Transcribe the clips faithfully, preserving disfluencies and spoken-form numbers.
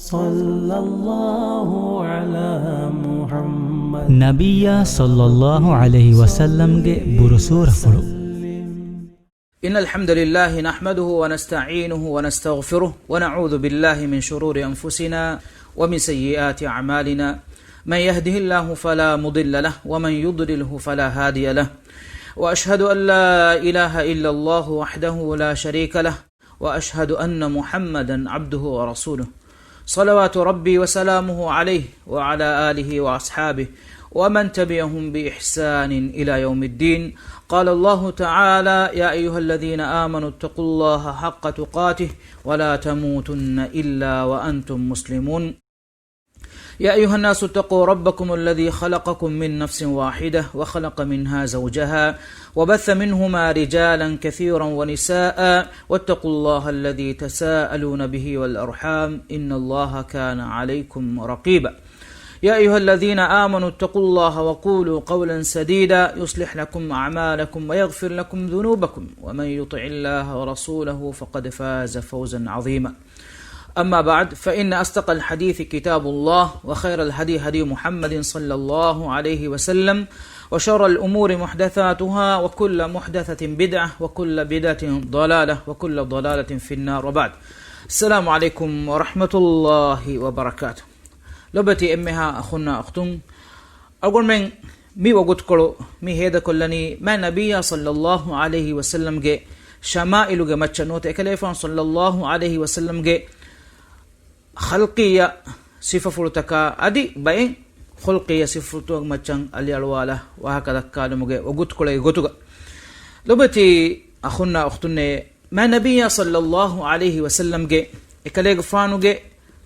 صلى الله على محمد. ނަބިއްޔާ ޞައްލައްލާހު ޢަލައިހި ވަސައްލަމްގެ ބުރު ސޫރަފުޅު. إن الحمد لله نحمده ونستعينه ونستغفره ونعوذ بالله من شرور أنفسنا ومن سيئات أعمالنا. من يهده الله فلا مضل له ومن يضلله فلا هادي له. وأشهد أن لا إله إلا الله وحده لا شريك له. وأشهد أن محمدا عبده ورسوله. صلوات ربي وسلامه عليه وعلى آله وأصحابه ومن تبعهم بإحسان إلى يوم الدين. قال الله تعالى: يا أيها الذين آمنوا اتقوا الله حق تقاته ولا تموتن إلا وأنتم مسلمون. يا أيها الناس اتقوا ربكم الذي خلقكم من نفس واحدة وخلق منها زوجها وبث منهما رجالا كثيرا ونساء واتقوا الله الذي تساءلون به والأرحام إن الله كان عليكم رقيبا. يا أيها الذين آمنوا اتقوا الله وقولوا قولا سديدا يصلح لكم أعمالكم ويغفر لكم ذنوبكم ومن يطع الله ورسوله فقد فاز فوزا عظيما. أما بعد، فإن أصدق الحديث كتاب الله، وخير الهدي هدي محمد صلى الله عليه وسلم، وشر الأمور محدثاتها، وكل محدثة بدعة، وكل بدعة ضلالة، وكل ضلالة في النار، وبعد. السلام عليكم ورحمة الله وبركاته. ލޮބުވެތި އެންމެހާ އަޚުންނާ އުޚްތުން، އަޅުގަނޑުމެން މި ވަގުތުކޮޅު މި ހޭދަކޮށްލަނީ މާތް ނަބިއްޔާ ޞައްލައްލާހު ޢަލައިހި ވަސައްލަމްގެ ޝަމާއިލުގެ މައްޗަށް ނުވަތަ އެކަލޭގެފާނު ޞައްލައްލާހު ޢަލައިހި ވަސައްލަމްގެ ޚަލްޤިއްޔަ ސިފަފުޅުތަކާ އަދި ބައެއް ޚުލްޤިއްޔަ ސިފަފުޅުތަކުގެ މައްޗަށް އަލިއަޅުވާލާ ވާހަކަ ދައްކާލުމުގެ ވަގުތުކޮޅެއްގެ ގޮތުގަ. ލޮބުވެތި އަޚުންނާ އުޚްތުންނޭ، މާތް ނަބިއްޔާ ޞައްލައްލާހު ޢަލައިހި ވަސައްލަމްގެ އެކަލޭގެފާނުގެ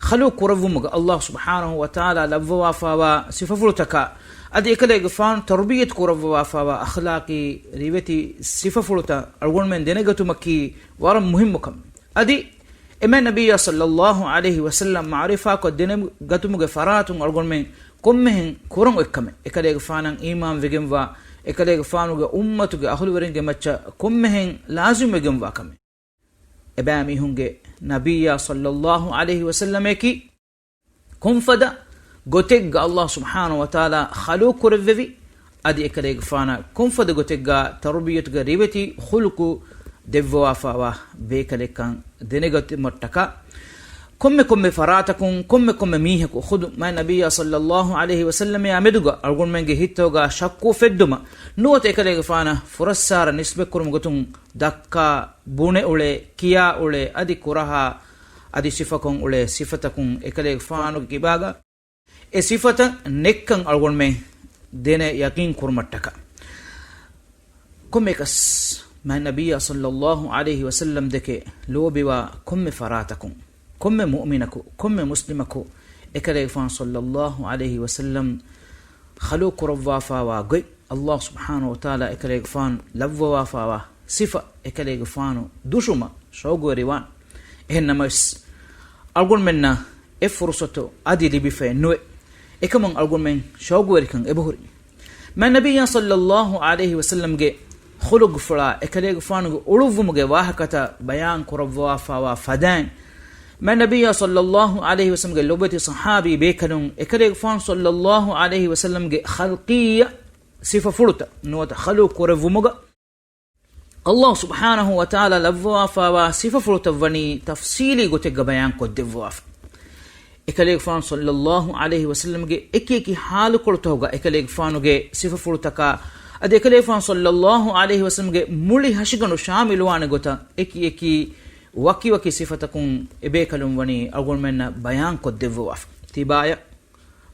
ޚަލްޤު ކުރެއްވުމުގަ ﷲ ސުބްޙާނަހޫ ވަތަޢާލާ ލައްވަވާފާވާ ސިފަފުޅުތަކާ އަދި އެކަލޭގެފާނު ތަރުބިއްޔަތު ކުރައްވަވާފާވާ އަޚްލާޤީ ރިވެތި ސިފަފުޅުތައް އަޅުގަނޑުމެން ދެނެގަތުމަކީ ވަރަށް މުހިއްމު ކަމެއް. އަދި އެ މާތް ނަބިއްޔާ ޞައްލައްލާހު ޢަލައިހި ވަސައްލަމް މަޢުރިފާކޮށް ދެނެގަތުމުގެ ފަރާތުން އަޅުގަނޑުމެން ކޮންމެހެން ކުރަން އޮތްކަމެއް، އެކަލޭގެފާނަށް އީމާން ވެގެންވާ، އެކަލޭގެފާނުގެ އުއްމަތުގެ އަހުލުވެރިންގެ މައްޗަށް ކޮންމެހެން ލާޒިމް ވެގެންވާ ކަމެއް. އެބައިމީހުންގެ ނަބިއްޔާ ޞައްލައްލާހު ޢަލައިހި ވަސައްލަމަކީ ކޮންފަދަ ގޮތެއްގަ ﷲ ސުބްޙާނަހޫ ވަތަޢާލާ ޚަލްޤު ކުރެއްވެވި، އަދި އެކަލޭގެފާނަށް ކޮންފަދަ ގޮތެއްގަ ތަރުބިއްޔަތުގެ ރިވެތި ޚުލްޤު ދެއްވަވާފާވާ ބޭކަލެއްކަން ދެނެގަތުމަށްޓަކާ، ކޮންމެ ކޮންމެ ފަރާތަކުން ކޮންމެ ކޮންމެ މީހަކު ޚުދު މާތް ނަބިއްޔާ ޞައްލައްލާހު ޢަލައިހި ވަސައްލަމާ މެދުގަ އަޅުގަނޑުމެންގެ ހިތްތަކުގަ ޝައްކު އުފެއްދުމަށް ނުވަތަ އެކަލޭގެފާނަށް ފުރައްސާރަ ނިސްބަތްކުރުމުގެ ގޮތުން ދައްކާ ބުނެ އުޅޭ، ކިޔާ އުޅޭ، އަދި ކުރަހާ އަދި ސިފަކޮށް އުޅޭ ސިފަތަކުން އެކަލޭގެފާނުގެ ކިބާގަ އެ ސިފަތައް ނެތްކަން އަޅުގަނޑުމެން ދެނެ ޔަޤީން ކުރުމަށްޓަކާ. ކޮންމެއަކަސް މާތް ނަބިއްޔާ ޞައްލައްލާހު ޢަލައިހި ވަސައްލަމް ދެކެ ލޯބިވާ ކޮންމެ ފަރާތަކުން، ކޮންމެ މުއުމިނަކު، ކޮންމެ މުސްލިމަކު އެކަލޭގެފާނު ޞައްލައްލާހު ޢަލައިހި ވަސައްލަމް ޚަލްޤު ކުރައްވާފާވާ ގޮތް، ﷲ ސުބްޙާނަހޫ ވަތަޢާލާ އެކަލޭގެފާނު ލައްވަވާފާވާ ސިފަ އެކަލޭގެފާނު ދުށުމަށް ޝައުގުވެރިވާން. އެހެން ނަމަވެސް، އަޅުގަނޑުމެންނަށް އެ ފުރުޞަތު އަދި ލިބިފައެއް ނުވޭ. އެކަމުން އަޅުގަނޑުމެން ޝައުގުވެރިކަން އެބަހުރި. މާތް ނަބިއްޔާ ޞައްލައްލާހު ޢަލައިހި ވަސައްލަމްގެ ޚުލުޤުފުޅާ އެކަލޭގެފާނުގެ އުޅުއްވުމުގެ ވާހަކަތައް ބަޔާން ކުރައްވާފާވާ ފަދައިން، މާތް ނަބިއްޔާ ޞައްލައްލާހު ޢަލައިހި ވަސައްލަމްގެ ލޮބުވެތި ޞަޙާބީ ބޭކަލުން އެކަލޭގެފާނު ޞައްލައްލާހު ޢަލައިހި ވަސައްލަމްގެ ޚަލްޤިއްޔަ ސިފަފުޅުތައް ނުވަތަ ޚަލްޤު ކުރެއްވުމުގަ ﷲ ސުބްޙާނަހޫ ވަތަޢާލާ ލައްވަވާފާވާ ސިފަފުޅުތައް ވަނީ ތަފްޞީލީ ގޮތެއްގަ ބަޔާން ކޮށްދެއްވަވާފަ. އެކަލޭގެފާނު ޞައްލައްލާހު ޢަލައިހި ވަސައްލަމްގެ އެކި އެކި ޙާލުކޮޅުތަކުގަ އެކަލޭގެފާނުގެ ސިފަފުޅުތަކާ އަދި އެކަލޭގެފާނު ޞައްލައްލާހު ޢަލައިހި ވަސައްލަމްގެ މުޅި ހަށިގަނޑު ޝާމިލުވާނެ ގޮތަށް އެކި އެކި ވަކި ވަކި ސިފަތަކުން އެބޭކަލުން ވަނީ އަޅުގަނޑުމެންނަށް ބަޔާން ކޮށްދެއްވަވާފަ. ތިބާޔަށް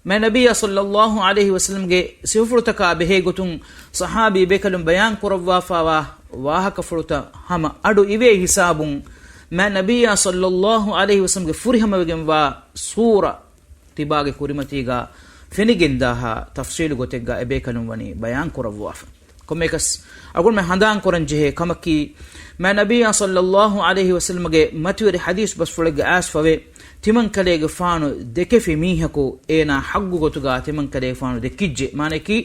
މާތް ނަބިއްޔާ ޞައްލައްލާހު ޢަލައިހި ވަސައްލަމްގެ ސިފަފުޅުތަކާ ބެހޭ ގޮތުން ޞަޙާބީ ބޭކަލުން ބަޔާން ކުރައްވާފާވާ ވާހަކަފުޅުތައް ހަމަ އަޑު އިވޭ ހިސާބުން، މާތް ނަބިއްޔާ ޞައްލައްލާހު ޢަލައިހި ވަސައްލަމްގެ ފުރިހަމަވެގެންވާ ސޫރަ ތިބާގެ ކުރިމަތީގަ ފެނިގެންދާހާ ތަފްޞީލު ގޮތެއްގަ އެބޭކަލުން ވަނީ ބަޔާން ކުރައްވާފަ. ކޮންމެއަކަސް، އަޅުގަނޑުމެން ހަނދާން ކުރަން ޖެހޭ ކަމަކީ، މާތް ނަބިއްޔާ ޞައްލައްލާހު ޢަލައިހި ވަސައްލަމްގެ މަތިވެރި ޙަދީޘް ބަސްފުޅެއްގަ އައިސްފަވޭ، ތިމަންކަލޭގެފާނު ދެކެފި މީހަކު އޭނާ ޙައްޤު ގޮތުގަ ތިމަންކަލޭގެފާނު ދެކިއްޖެ. މާނައަކީ،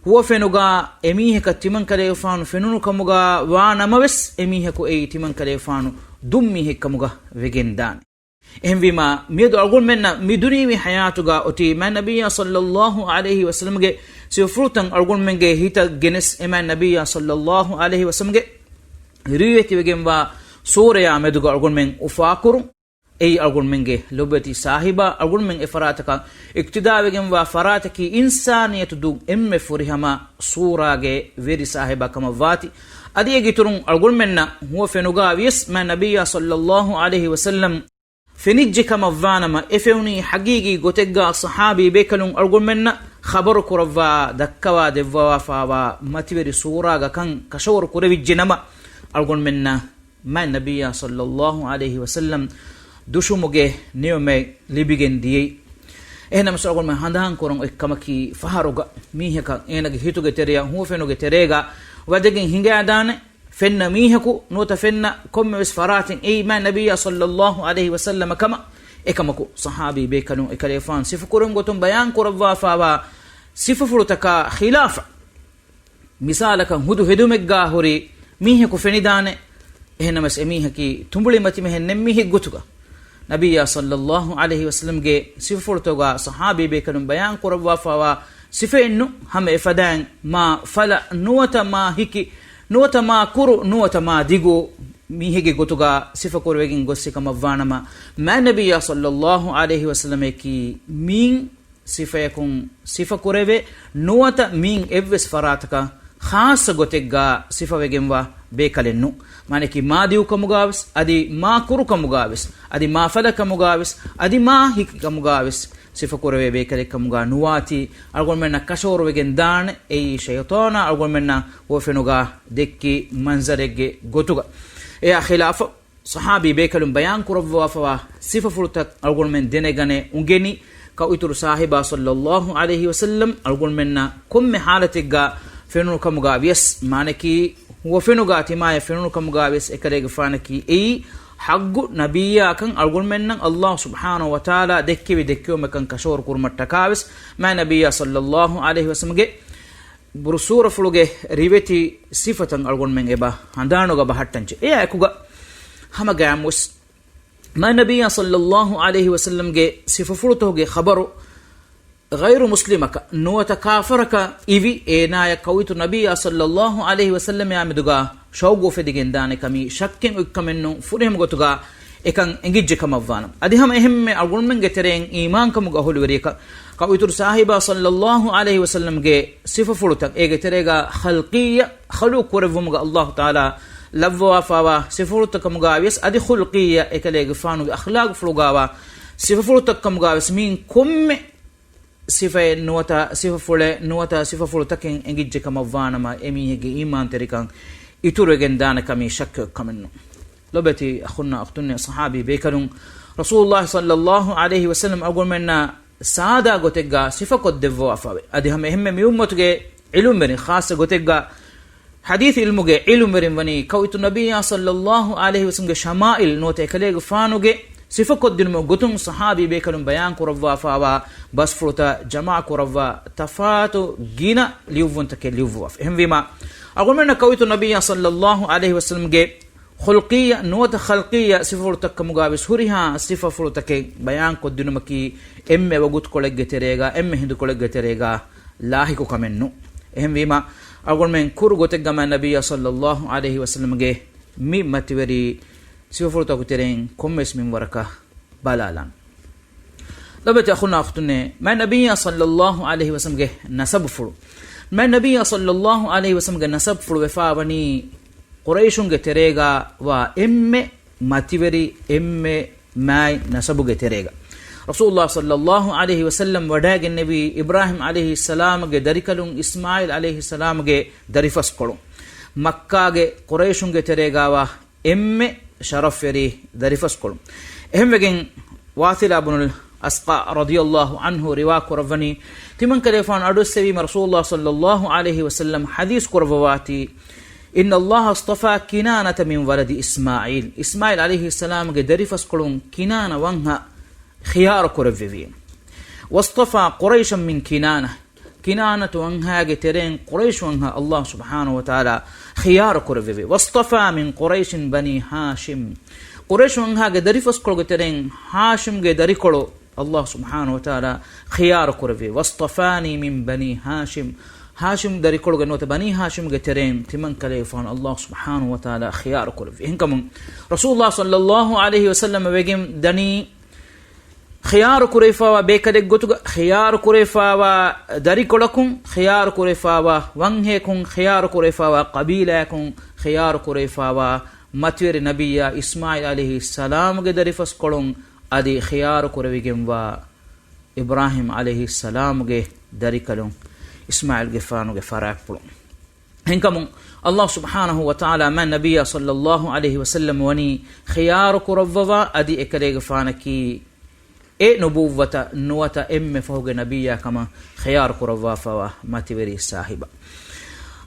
ހުވަފެނުގަ އެމީހަކަށް ތިމަންކަލޭގެފާނު ފެނުނު ކަމުގަ ވާ ނަމަވެސް، އެމީހަކު އެއީ ތިމަންކަލޭގެފާނު ދުށް މީހެއްކަމުގަ ވެގެންދާނެ. އެހެންވީމާ، މިއަދު އަޅުގަނޑުމެންނަށް މި ދުނިޔެވީ ޙަޔާތުގަ އޮތީ މާތް ނަބިއްޔާ ޞައްލައްލާހު ޢަލައިހި ވަސައްލަމްގެ ސިފަފުޅުތައް އަޅުގަނޑުމެންގެ ހިތަށް ގެނެސް، އެ މާތް ނަބިއްޔާ ޞައްލައްލާހު ޢަލައިހި ވަސައްލަމްގެ ރިވަޔަތްވެގެންވާ ސޫރަޔާ މެދުގަ އަޅުގަނޑުމެން އުފާކުރުން. އެއީ އަޅުގަނޑުމެންގެ ލޮބުވެތި ސާހިބާ، އަޅުގަނޑުމެން އެފަރާތަކަށް އިޤްތިދާވެގެންވާ ފަރާތަކީ އިންސާނިއްޔަތު ދުށް އެންމެ ފުރިހަމަ ސޫރާގެ ވެރި ސާހިބާ ކަމަށްވާތީ. އަދި އޭގެ އިތުރުން އަޅުގަނޑުމެންނަށް ހުވަފެނުގަ ވިޔަސް މާތް ނަބިއްޔާ ޞައްލައްލާހު ޢަލައިހި ވަސައްލަމް ފެނިއްޖެ ކަމަށްވާނަމަ، އެ ފެނުނީ ޙަޤީޤީ ގޮތެއްގަ ޞަޙާބީ ބޭކަލުން އަޅުގަނޑުމެންނަށް ޚަބަރު ކުރައްވާ ދައްކަވާ ދެއްވާފައިވާ މަތިވެރި ސޫރާގަ ކަން ކަށަވަރު ކުރެވިއްޖެ ނަމަ، އަޅުގަނޑުމެންނަށް މާތް ނަބިއްޔާ ޞައްލައްލާހު ޢަލައިހި ވަސައްލަމް ދުށުމުގެ ނިޢުމަތް ލިބިގެން ދިޔައީ. އެހެންނަމަވެސް އަޅުގަނޑުމެން ހަނދާން ކުރަން އޮތް ކަމަކީ، ފަހަރުގަ މީހަކަށް އޭނަގެ ހިތުގެ ތެރެއަށް، ހުވަފެނުގެ ތެރޭގަ ވަދެގެން ހިނގާދާނެ ފެންނަ މީހަކު ނުވަތަ ފެންނަ ކޮންމެވެސް ފަރާތެއް އެއީ މާތް ނަބިއްޔާ ޞައްލައްލާހު ޢަލައިހި ވަސައްލަމަ ކަމަށް. އެކަމަކު، ޞަޙާބީ ބޭކަލުން އެކަލޭގެފާނު ސިފަކުރެވުނު ގޮތުން ބަޔާން ކުރައްވާފައިވާ ސިފަފުޅުތަކާ ޚިލާފަށް، މިސާލަކަށް ހުދު ހެދުމެއްގަ ހުރި މީހަކު ފެނިދާނެ. އެހެންނަމަވެސް އެމީހަކީ ތުނބުޅި މަތިމެހެއް ނެތް މީހެއް ގޮތުގަ. ނަބިއްޔާ ޞައްލައްލާހު ޢަލައިހި ވަސައްލަމްގެ ސިފަފުޅުތަކުގަ ޞަޙާބީ ބޭކަލުން ބަޔާން ކުރައްވާފައިވާ ސިފައެއްނު، ހަމަ އެފަދައިން މާ ފަލަ ނުވަތަ މާ ހިކި ނުވަތަ މާ ކުރު ނުވަތަ މާ ދިގު މީހެއްގެ ގޮތުގަ ސިފަކުރެވިގެން ގޮއްސި ކަމަށްވާނަމަ، މާތް ނަބިއްޔާ ޞައްލައްލާހު ޢަލައިހި ވަސައްލަމަކީ މިން ސިފަޔަކުން ސިފަކުރެވޭ، ނުވަތަ މިން އެއްވެސް ފަރާތަކަށް ޚާއްޞަ ގޮތެއްގަ ސިފަވެގެންވާ ބޭކަލެއްނު. މާނައަކީ މާ ދިގުކަމުގަވެސް، އަދި މާ ކުރުކަމުގަވެސް، އަދި މާ ފަލަކަމުގަވެސް، އަދި މާ ހިކިކަމުގަވެސް ސިފަކުރެވޭ ބޭކަލެއްކަމުގަ ނުވާތީ، އަޅުގަނޑުމެންނަށް ކަށަވަރުވެގެން ދާނެ. އެއީ ޝައިޠާނާ އަޅުގަނޑުމެންނަށް ހުވަފެނުގަ ދެއްކި މަންޒަރެއްގެ ގޮތުގަ. އެއާ ޚިލާފަށް، ޞަޙާބީ ބޭކަލުން ބަޔާން ކުރައްވާފައިވާ ސިފަފުޅުތައް އަޅުގަނޑުމެން ދެނެގަނެ އުނގެނީ، ކައުއިތުރު ސާހިބާ ޞައްލައްލާހު ޢަލައިހި ވަސައްލަމް އަޅުގަނޑުމެންނަށް ކޮންމެ ޙާލަތެއްގަ ފެނުނު ކަމުގަ ވިޔަސް، މާނައަކީ ހުވަފެނުގަ ތިމާޔަށް ފެނުނު ކަމުގަ ވިޔަސް، އެކަލޭގެފާނަކީ އެއީ ޙައްޤު ނަބިއްޔާކަން އަޅުގަނޑުމެންނަށް ﷲ ސުބްޙާނަހޫ ވަތަޢާލާ ދެއްކެވި ދެއްކެވުމެއްކަން ކަށަވަރު ކުރުމަށްޓަކާވެސް، މާތް ނަބިއްޔާ ޞައްލައްލާހު ޢަލައިހި ވަސައްލަމްގެ ބުރު ސޫރަފުޅުގެ ރިވެތި ސިފަތައް އަޅުގަނޑުމެން އެބަ ހަނދާނުގަ ބަހައްޓަންޖެ. އެއާ އެކުގަ ހަމަގައިމުވެސް މާތް ނަބިއްޔާ ޞައްލައްލާހު ޢަލައިހި ވަސައްލަމްގެ ސިފަފުޅުތަކުގެ ޚަބަރު ޣައިރު މުސްލިމަކަށް ނުވަތަ ކާފަރަކަށް އިވި އޭނާޔަށް ކައުއިތު ނަބިއްޔާ ޞައްލައްލާހު ޢަލައިހި ވަސައްލަމާ މެދުގަ ޝައުގު އުފެދިގެންދާނެ ކަމީ ޝައްކެއް އޮތްކަމެއްނު، ފުރިހަމަ ގޮތުގަ އެކަން އެނގިއްޖެ ކަމަށްވާނަމަ. އަދި ހަމަ އެހެންމެ އަޅުގަނޑުމެންގެ ތެރެއިން އީމާންކަމުގަ އަހުލުވެރިޔަކަށް ކައުއިތުރު ސާހިބާ ޞައްލައްލާހު ޢަލައިހި ވަސައްލަމްގެ ސިފަފުޅުތައް، އޭގެ ތެރޭގަ ޚަލްޤިއްޔަ، ޚަލުޤު ކުރެއްވުމުގަ ﷲ ތަޢާލާ ލައްވަވާފައިވާ ސިފަފުޅުތައް ކަމުގަ ވިޔަސް، އަދި ޚުލްޤިއްޔަ، އެކަލޭގެފާނުގެ އަޚްލާޤުފުޅުގަވާ ސިފަފުޅުތައް ކަމުގަ ވިޔަސް، މިއިން ކޮންމެ ސިފައެއް ނުވަތަ ސިފަފުޅެއް ނުވަތަ ސިފަފުޅުތަކެއް އެނގިއްޖެ ކަމަށްވާނަމަ، އެމީހެއްގެ އީމާންތެރިކަން އިތުރުވެގެން ދާނެ ކަމީ ޝައްކެއް ކަމެއްނު. ލޮބެތި އަޚުންނާ އުޚްތުންނޭ، ޞަޙާބީ ބޭކަލުން ރަސޫލުﷲ ޞައްލައްލާހު ޢަލައިހި ވަސައްލަމް އަޅުގަނޑުމެންނަށް ސާދާ ގޮތެއްގަ ސިފަކޮށްދެއްވާފައިވޭ. އަދި ހަމަ އެހެންމެ މި އުއްމަތުގެ ޢިލްމުވެރިން، ޚާއްޞަ ގޮތެއްގަ ޙަދީޘް ޢިލްމުގެ ޢިލްމުވެރިން ވަނީ ކައުއިތު ނަބިއްޔާ ޞައްލައްލާހު ޢަލައިހި ވަސައްލަމްގެ ޝަމާއިލް ނުވަތަ އެކަލޭގެފާނުގެ ސިފަކޮށްދިނުމުގެ ގޮތުން ޞަޙާބީ ބޭކަލުން ބަޔާން ކުރައްވާފައިވާ ބަސްފުޅުތައް ޖަމާ ކުރައްވާ ތަފާތު ގިނަ ލިޔުއްވުންތަކެއް ލިޔުއްވުވާފަ. އެހެންވީމާ، އަޅުގަނޑުމެންނަށް ކައުއިތު ނަބިއްޔާ ޞައްލައްލާހު ޢަލައިހި ވަސައްލަމްގެ ޚުލްޤިއްޔަ ނުވަތަ ޚަލްޤިއްޔަ ސިފަފުޅުތައް ކަމުގަ ވިޔަސް ހުރިހާ ސިފަފުޅުތަކެއް ބަޔާން ކޮށްދިނުމަކީ އެންމެ ވަގުތުކޮޅެއްގެ ތެރޭގަ، އެންމެ ހިނދުކޮޅެއްގެ ތެރޭގަ ލާހިކު ކަމެއްނު. އެހެންވީމާ، އަޅުގަނޑުމެން ކުރު ގޮތެއްގަ މާތް ނަބިއްޔާ ޞައްލައްލާހު ޢަލައިހި ވަސައްލަމްގެ މި މަތިވެރި ސިފަފުޅުތަކުގެ ތެރެއިން ކޮންމެވެސް މިންވަރަކަށް ބަލާލާން. ލޮބެތި އަޚުންނާ އުޚްތުންނޭ، މާތް ނަބިއްޔާ ޞައްލައްލާހު ޢަލައިހި ވަސައްލަމްގެ ނަސަބުފުޅު. މާތް ނަބިއްޔާ ޞައްލައްލާހު ޢަލައިހި ވަސައްލަމްގެ ނަސަބުފުޅު ވެފައިވަނީ ޤުރައިޝުންގެ ތެރޭގަ ވާ އެންމެ މަތިވެރި، އެންމެ މާތް ނަސަބުގެ ތެރޭގަ. ރަސޫލުﷲ ޞައްލައްލާހު ޢަލައިހި ވަސައްލަމް ވަޑައިގެންނެވީ އިބްރާހީމް ޢަލައިހިއްސަލާމްގެ ދަރިކަލުން އިސްމާޢީލް ޢަލައިހިއްސަލާމްގެ ދަރިފަސްކޮޅުން. މައްކާގެ ޤުރައިޝުންގެ ތެރޭގަވާ އެންމެ ޝަރަފްވެރި ދަރިފަސްކޮޅުން. އެހެންވެގެން ވާޘިލާ ބުނުލް އަސްޤާ ރަޟިޔަﷲ ޢަންހު ރިވާ ކުރައްވަނީ، ތިމަންކަލޭފާނު އަޑުއެއްސެވީމަ ރަސޫލުﷲ ޞައްލައްލާހު ޢަލައިހި ވަސައްލަމް ޙަދީޘް ކުރައްވަވާތީ، إن الله اصطفى كنانة من ولد إسماعيل. އިސްމާޢީލް ޢަލައިހިއްސަލާމްގެ ދަރިފަސްކޮޅުން ކިނާނަ ވަންހަ ޚިޔާރު ކުރެއްވެވި. واصطفى قريشا من كنانة. ކިނާނަތު ވަންހާގެ ތެރެއިން ޤުރައިޝު ވަންހާ ﷲ ސުބްޙާނަހޫ ވަތަޢާލާ ޚިޔާރު ކުރެއްވެވި. واصطفى من قريش بني هاشم. ޤުރައިޝު ވަންހާގެ ދަރިފަސްކޮޅުގެ ތެރެއިން ހާޝިމްގެ ދަރިކޮޅު ﷲ ސުބްޙާނަހޫ ވަތަޢާލާ ޚިޔާރު ކުރެއްވި. "ވައްޞަފާނީ މިން ބަނީ ހާޝިމް." ހާޝިމް ދަރިކޮޅުގެ ނުވަތަ ބަނީ ހާޝިމްގެ ތެރެއިން ތިމަންކަލޭގެފާނު ﷲ ސުބްޙާނަހޫ ވަތަޢާލާ ޚިޔާރު ކުރެއްވި. އެހެންކަމުން ރަސޫލުﷲ ޞައްލައްލާހު ޢަލައިހި ވަސައްލަމަ ވެގެން ދަނީ ޚިޔާރު ކުރެވިފާވާ ބޭކަލެއް ގޮތުގަ، ޚިޔާރު ކުރެވިފާވާ ދަރިކޮޅަކުން، ޚިޔާރު ކުރެވިފާވާ ވަންހަޔަކުން، ޚިޔާރު ކުރެވިފާވާ ޤަބީލާއަކުން، ޚިޔާރު ކުރެވިފާވާ މަތިވެރި ނަބިއްޔާ އިސްމާޢީލް ޢަލައިހިއްސަލާމުގެ ދަރިފަސްކޮޅުން އަދި ޚިޔާރު ކުރެވިގެންވާ އިބްރާހީމް ޢަލައިހިއްސަލާމުގެ ދަރިކަލުން، އިސްމާޢީލްގެފާނުގެ ފަރާތްޕުޅުން. އެހެންކަމުން ﷲ ސުބްޙާނަހޫ ވަތަޢާލާ މާތް ނަބިއްޔާ ޞައްލައްލާހު ޢަލައިހި ވަސައްލަމަ ވަނީ ޚިޔާރު ކުރައްވަވާ އަދި އެކަލޭގެފާނަކީ އެ ނުބުއްވަތަށް ނުވަތަ އެންމެ ފަހުގެ ނަބިއްޔާ ކަމަށް ޚިޔާރު ކުރައްވާފަވާ މަތިވެރި ސާހިބާ.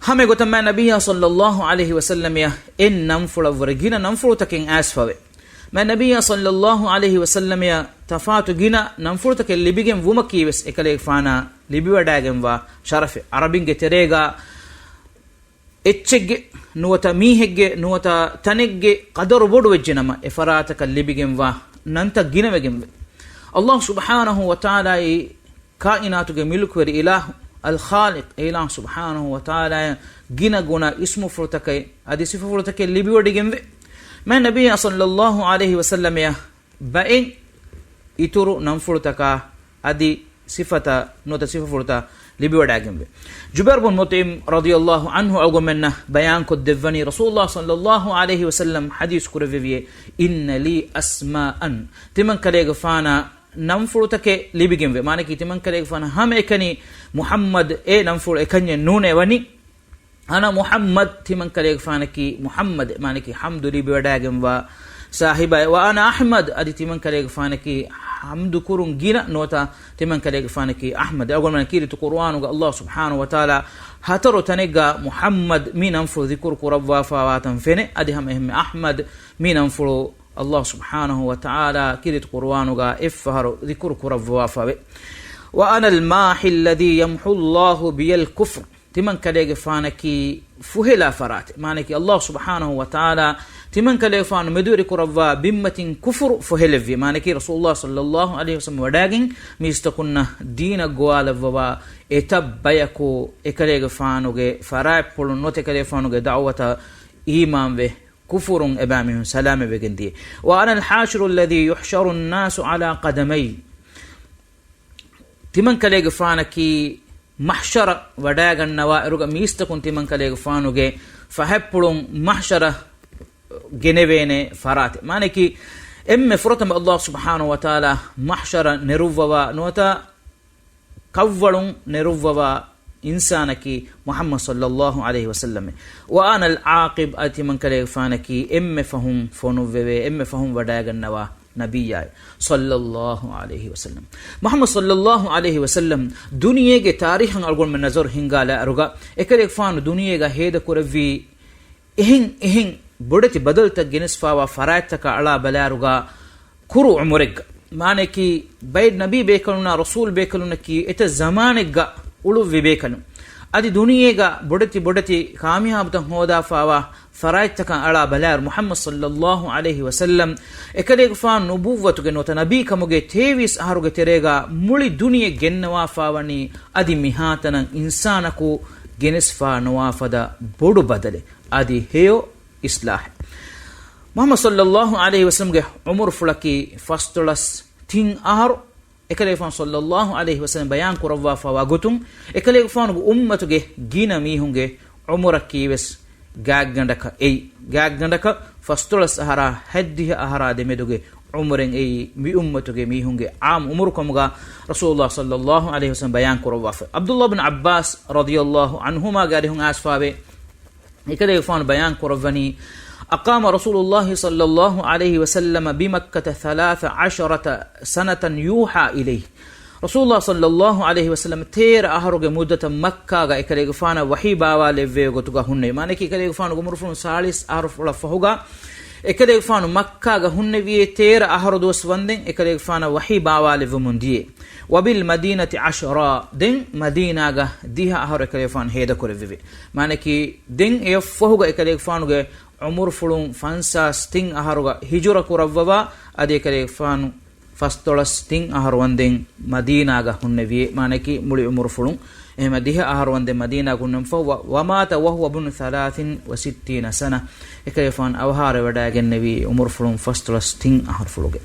ހަމަ އެގޮތަށް މާތް ނަބިއްޔާ ޞައްލައްލާހު ޢަލައިހި ވަސައްލަމަޔަށް އެއް ނަންފުޅަށްވުރެ ގިނަ ނަންފުޅުތަކެއް އައިސްފަވޭ. މާތް ނަބިއްޔާ ޞައްލައްލާހު ޢަލައިހި ވަސައްލަމަޔަށް ތަފާތު ގިނަ ނަންފުޅުތަކެއް ލިބިގެން ވުމަކީވެސް އެކަލޭގެފާނާ ލިބިވަޑައިގެންވާ ޝަރަފެއް. ޢަރަބިންގެ ތެރޭގަ އެއްޗެއްގެ ނުވަތަ މީހެއްގެ ނުވަތަ ތަނެއްގެ ޤަދަރު ބޮޑުވެއްޖެނަމަ، އެ ފަރާތަކަށް ލިބިގެންވާ ނަންތައް ގިނަވެގެންވޭ. ﷲ ސުބްޙާނަހޫ ވަތަޢާލާއީ ކާއިނާތުގެ މުލްކުވެރި އިލާހު، އަލްޚާލިޤް، އެ އިލާހު ސުބްޙާނަހޫ ވަތަޢާލާއަށް ގިނަ ގުނަ އިސްމުފުޅުތަކެއް އަދި ސިފަފުޅުތަކެއް ލިބިވަޑައިގެންވޭ. މާތް ނަބިއްޔާ ޞައްލައްލާހު ޢަލައިހި ވަސައްލަމަޔަށް ބައެއް އިތުރު ނަންފުޅުތަކާ އަދި ސިފަތައް ނުވަތަ ސިފަފުޅުތައް ލިބިވަޑައިގެންވޭ. ޖުބައިރު ބުން މުޠްޢިމް ރަޟިޔައްލާހު ޢަންހު އަޅުގަނޑުމެންނަށް ބަޔާންކޮށްދެއްވަނީ، ރަސޫލުﷲ ޞައްލައްލާހު ޢަލައިހި ވަސައްލަމަ ޙަދީޘް ކުރެއްވެވިއޭ، "އިންނަ ލީ އަސްމާއަން." ތިމަންކަލޭގެފާނަށް ނަންފުޅުތަކެއް ލިބިގެންވޭ. މާނަކީ ތިމަންކަލޭގެފާނަށް ހަމައެކަނި މުޙައްމަދު އެ ނަންފުޅު އެކަންޏެއް ނޫނޭ ވަނީ. އަނަ މުޙައްމަދު، ތިމަންކަލޭގެފާނަކީ މުޙައްމަދެއް، މާނަކީ ޙަމްދު ލިބިވަޑައިގެންވާ ސާހިބާއެއް. ވަ އަނަ އަޙްމަދު، އަދި ތިމަންކަލޭގެފާނަކީ ޙަމްދު ކުރުން ގިނަ ނުވަތަ ތިމަންކަލޭގެފާނަކީ އަޙްމަދެއް. އަޅުގަނޑުމެން ކީރިތި ޤުރުއާނުގަ ﷲ ސުބްޙާނަހޫ ވަތަޢާލާ ހަތަރު ތަނެއްގަ މުޙައްމަދު މި ނަންފުޅު ޛިކުރު ކުރައްވާފަވާތަން ފެނޭ. އަދި ހަމައެހެންމެ އަޙްމަދު މި ނަންފުޅު ﷲ ސުބްޙާނަހޫ ވަތަޢާލާ ކީރިތި ޤުރުއާނުގަ އެއްފަހަރު ޛިކުރު ކުރައްވާފަވޭ. ވަ އަނަ އަލްމާޙިއް ލަޛީ ޔަމްޙުﷲ ބިޔަ އަލްކުފްރަ. ތިމަންކަލޭގެފާނަކީ ފުހެލާ ފަރާތެއް. މާނައަކީ ﷲ ސުބްޙާނަހޫ ވަތަޢާލާ ތިމަންކަލޭގެފާނު މެދުވެރި ކުރައްވާ ބިންމަތިން ކުފުރު ފުހެލެއްވި. މާނައަކީ ރަސޫލުﷲ ޞައްލައްލާހު ޢަލައިހި ވަސައްލަމަ ވަޑައިގެން މީސްތަކުންނަށް ދީނަށް ގޮވާލައްވަވާ އެތައް ބަޔަކު އެކަލޭގެފާނުގެ ފަރާތްޕުޅުން ނުވަތަ އެކަލޭގެފާނުގެ ދަޢުވަތަށް އީމާންވެ ކުފުރުން އެބައިމީހުން ސަލާމަތްވެގެން ދިޔަ. ވަ އަނަ އަލްޙާޝިރު އައްލަޛީ ޔުޙްޝަރު އައްނާސު ޢަލާ ޤަދަމައްޔަ. ތިމަންކަލޭގެފާނަކީ މަޙްޝަރަށް ވަޑައިގަންނަވާ އިރުގަ މީސްތަކުން ތިމަންކަލޭގެފާނުގެ ފަހަތްޕުޅުން މަޙްޝަރަށް ގެނެވޭނެ ފަރާތެއް. މާނައަކީ އެންމެ ފުރަތަމަ ﷲ ސުބްޙާނަހޫ ވަތަޢާލާ މަޙްޝަރަށް ނެރުއްވަވާ ނުވަތަ ކަށްވަޅުން ނެރުއްވަވާ އިންސާނަކީ މުޙައްމަދު ޞައްލައްލާހު ޢަލައިހި ވަސައްލަމެ. ވަ އަނަ އަލްޢާޤިބު، އަދި ތިމަންކަލޭގެފާނަކީ އެންމެ ފަހުން ފޮނުއްވެވޭ، އެންމެ ފަހުން ވަޑައިގަންނަވާ ނަބިއްޔާއެއް، ޞައްލައްލާހު ޢަލައިހި ވަސައްލަމް. މުޙައްމަދު ޞައްލައްލާހު ޢަލައިހި ވަސައްލަމް ދުނިޔޭގެ ތާރީޚަށް އަޅުގަނޑުމެން ނަޒަރު ހިންގާލާ އިރުގަ، އެކަލޭގެފާނު ދުނިޔޭގަ ހޭދަކުރެއްވީ އެހެން އެހެން ބޮޑެތި ބަދަލުތައް ގެނެސްފާވާ ފަރާތްތަކަށް އަޅާ ބަލާއިރުގަ، ކުރު ޢުމުރެއްގަ، މާނައަކީ ބައެއް ނަބީ ބޭކަލުންނާ ރަސޫލް ބޭކަލުންނަކީ އެތައް ޒަމާނެއްގަ އުޅުއްވި ބޭކަލުން. އަދި ދުނިޔޭގަ ބޮޑެތި ބޮޑެތި ކާމިޔާބުތައް ހޯދާފާވާ ފަރާތްތަކަށް އަޅާ ބަލާއިރު، މުޙައްމަދު ޞައްލައްލާހު ޢަލައިހި ވަސައްލަމް އެކަލޭގެފާނު ނުބުއްވަތުގެ ނުވަތަ ނަބީކަމުގެ ތޭވީސް އަހަރުގެ ތެރޭގަ މުޅި ދުނިޔެ ގެންނަވާފާވަނީ އަދި މިހާތަނަށް އިންސާނަކު ގެނެސްފާ ނުވާ ފަދަ ބޮޑު ބަދަލެއް. އަދި ހެޔޮ އިޞްލާޙެއް. މުޙައްމަދު ޞައްލައްލާހު ޢަލައިހި ވަސައްލަމްގެ ޢުމުރުފުޅަކީ ފަސްދޮޅަސް ތިން އަހަރު. އެކަލޭގެފާނު ޞައްލައްލާހު ޢަލައިހި ވަސައްލަމް ބަޔާން ކުރައްވާފާވާ ގޮތުން، އެކަލޭގެފާނުގެ އުއްމަތުގެ ގިނަ މީހުންގެ ޢުމުރަކީވެސް ގާތްގަނޑަކަށް އެއީ. ގާތްގަނޑަކަށް ފަސްދޮޅަސް އަހަރާ ހަތްދިހަ އަހަރާ ދެމެދުގެ ޢުމުރެއް އެއީ، މި އުއްމަތުގެ މީހުންގެ ޢާއްމު ޢުމުރު ކަމުގަ ރަސޫލުﷲ ޞައްލައްލާހު ޢަލައިހި ވަސައްލަމް ބަޔާން ކުރައްވާފަ. ޢަބްދުﷲ ބިން ޢައްބާސް ރަޟިޔައްލާހު ޢަންހުމާގެ އަރިހުން އައިސްފާވޭ. އެކަލޭގެފާނު ބަޔާން ކުރައްވަނީ، أقام رسول الله صلى الله عليه وسلم بمكة ثلاث عشرة سنة يوحى إليه. ރަސޫލުﷲ ޞައްލައްލާހު ޢަލައިހި ވަސައްލަމް ތޭރަ އަހަރުގެ މުއްދަތަށް މައްކާގަ އެކަލޭގެފާނަށް ވަޙީ ބާވާލެއްވޭ ގޮތުގަ ހުންނެވި. މާނައަކީ އެކަލޭގެފާނުގެ އުމުރުފުޅުން ސާޅީސް އަހަރުފުޅަށް ފަހުގަ އެކަލޭގެފާނު މައްކާގަ ހުންނެވިއޭ ތޭރަ އަހަރު ދުވަސް ވަންދެން އެކަލޭގެފާނަށް ވަޙީ ބާވާލެއްވަމުން ދިޔަ. وبالمدينة عشرا، ދެން މަދީނާގަ ދިހަ އަހަރު އެކަލޭގެފާނު ހޭދަކުރެއްވެވި. މާނައަކީ ދެން އެއަށްފަހުގަ އެކަލޭގެފާނުގެ ޢުމުރުފުޅުން ފަންސާސް ތިން އަހަރުގަ ހިޖުރަ ކުރައްވަވާ، އަދި އެކަލޭގެފާނު ފަސްދޮޅަސް ތިން އަހަރު ވަންދެން މަދީނާގަ ހުންނެވިއޭ. މާނައަކީ މުޅި ޢުމުރުފުޅުން. އެހެމަ ދިހަ އަހަރު ވަންދެން މަދީނާގަ ހުންނެވިފަ، ވަ-، وَمَاتَ وَهُވަ ابْنُ ثَلَاثٍ وَسِتِّينَ سَنَةً. އެކަލޭގެފާނު އަވަހާރަވެވަޑައިގެންނެވީ ޢުމުރުފުޅުން ފަސްދޮޅަސް ތިން އަހަރުފުޅުގެ.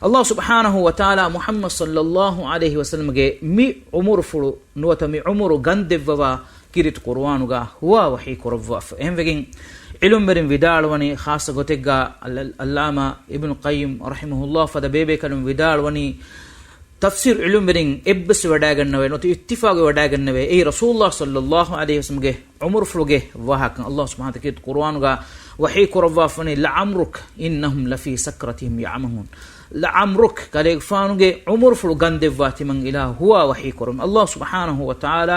އައްލާހު ސުބްޙާނަހު ވަތަޢާލާ މުޙައްމަދު ޞައްލައްލާހު ޢަލައިހި ވަސައްލަމްގެ މި ޢުމުރުފުޅު ނުވަތަ މި ޢުމުރު ގަންދެއްވަވާ ކީރިތި ޤުރުއާނުގަ ހުވާ ވަޙީ ކުރައްވާފަ. އެހެންވެގެން، ޢިލްމުވެރިން ވިދާޅުވަނީ، ޚާއްޞަ ގޮތެއްގަ އަލް-، އަލް-، އައްލާމާ އިބްނު ޤައްޔިމް ރަޙިމަހުﷲ ފަދަ ބޭބޭކަލުން ވިދާޅުވަނީ، ތަފްސީރު ޢިލްމުވެރިން އެއްބަސްވެވަޑައިގަންނަވައި ނުވަތަ އިއްތިފާޤުވެވަޑައިގަންނަވައި، އެއީ ރަސޫލުﷲ ޞައްލައްލާހު ޢަލައިހި ވަސައްލަމްގެ ޢުމުރުފުޅުގެ ވާހަކަ. އައްލާހު ސުބްޙާނަހު ވަތަޢާލާ ކީރިތި ޤުރުއާނުގަ ވަޙީ ކުރައްވާފަވަނީ، لَعَمْرُكَ إِنَّهُمْ لَفِي سَكْرَتِهِمْ يَعْمَهُونَ. لَعَمْرُكَ، ކަލޭގެފާނުގެ ޢުމުރުފުޅު ގަންދެއްވާ ތިމަން އިލާހު ހުވާ ވަޙީ ކުރައްވަނީ. އައްލާހު ސުބްޙާނަހު ވަތަޢާލާ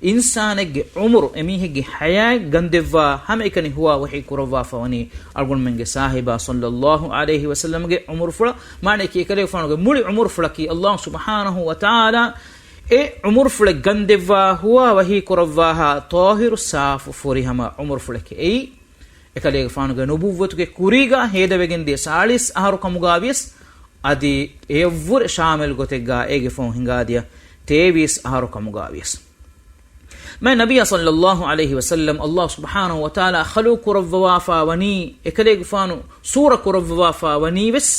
އިންސާނެއްގެ ޢުމުރު، އެމީހެއްގެ ޙަޔާތް ގަންދެއްވާ ހަމައެކަނި ހުވާ ވަޙީ ކުރައްވާފަވަނީ އަޅުގަނޑުމެންގެ ސާހިބާ ޞައްލައްލާހު ޢަލައިހި ވަސައްލަމްގެ ޢުމުރުފުޅަށް. މާނައަކީ އެކަލޭގެފާނުގެ މުޅި ޢުމުރުފުޅަކީ އައްލާހު ސުބްޙާނަހު ވަތަޢާލާ އެ ޢުމުރުފުޅެއް ގަންދެއްވާ ހުވާ ވަޙީ ކުރައްވާހާ ޠާހިރު ސާފު ފުރިހަމަ ޢުމުރުފުޅެކޭ. އެއީ އެކަލޭގެފާނުގެ ނުބުއްވަތުގެ ކުރީގަ ހޭދަވެގެންދިޔަ ސާޅީސް އަހަރު ކަމުގަވިޔަސް، އަދި އެޔަށްވުރެ ޝާމިލް ގޮތެއްގަ އޭގެ ފަހުން ހިނގާދިޔަ ތޭވީސް އަހަރު ކަމުގަވިޔަސް. މާތް ނަބިއްޔާ ޞައްލައްލާހު ޢަލައިހި ވަސައްލަމް އައްލާހު ސުބްޙާނަހު ވަތަޢާލާ ޚަލްޤު ކުރައްވަވާފަ ވަނީ، އެކަލޭގެފާނު ސޫރަ ކުރައްވަވާފަ ވަނީވެސް،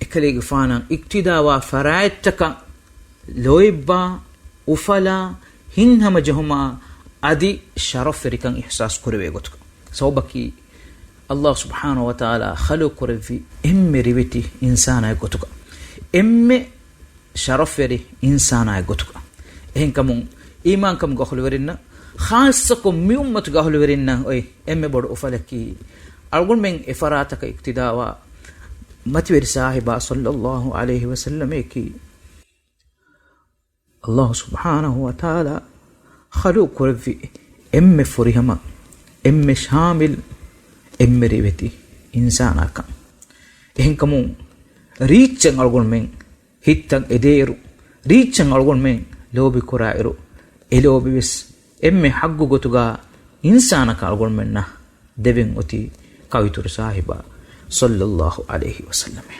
އެކަލޭގެފާނަށް އިޤްތިދާވާ ފަރާތްތަކަށް ލޯތްބާ، އުފަލާ، ހިތްހަމަޖެހުމާ އަދި ޝަރަފްވެރިކަން އިޙްސާސް ކުރެވޭ ގޮތުގަ. ސަބަބަކީ، އައްލާހު ސުބްޙާނަހު ވަތަޢާލާ ޚަލްޤު ކުރެއްވި އެންމެ ރިވެތި އިންސާނާއެއް ގޮތުގަ، އެންމެ ޝަރަފްވެރި އިންސާނާއެއް ގޮތުގަ. އެހެންކަމުން، އީމާންކަމުގެ އަހުލުވެރިންނަށް، ޚާއްޞަކޮށް މި އުއްމަތުގެ އަހުލުވެރިންނަށް އޮތް އެންމެ ބޮޑު އުފަލަކީ، އަޅުގަނޑުމެން އެފަރާތަކަށް އިޤްތިދާވާ މަތިވެރި ސާހިބާ ޞައްލައްލާހު ޢަލައިހި ވަސައްލަމަކީ. އައްލާހު ސުބްޙާނަހު ވަތަޢާލާ ޚަލްޤު ކުރެއްވި އެންމެ ފުރިހަމަ، އެންމެ ޝާމިލް، އެންމެ ރިވެތި އިންސާނާކަން. އެހެންކަމުން ރީއްޗަށް އަޅުގަނޑުމެން ހިތްތައް އެދޭއިރު، ރީއްޗަށް އަޅުގަނޑުމެން ލޯބި ކުރާއިރު، އެ ލޯބިވެސް އެންމެ ޙައްޤު ގޮތުގަ އިންސާނަކަށް އަޅުގަނޑުމެންނަށް ދެވެން އޮތީ ކައުއިތުރު ސާހިބާ ޞައްލައްލާހު ޢަލައިހި ވަސައްލަމެ.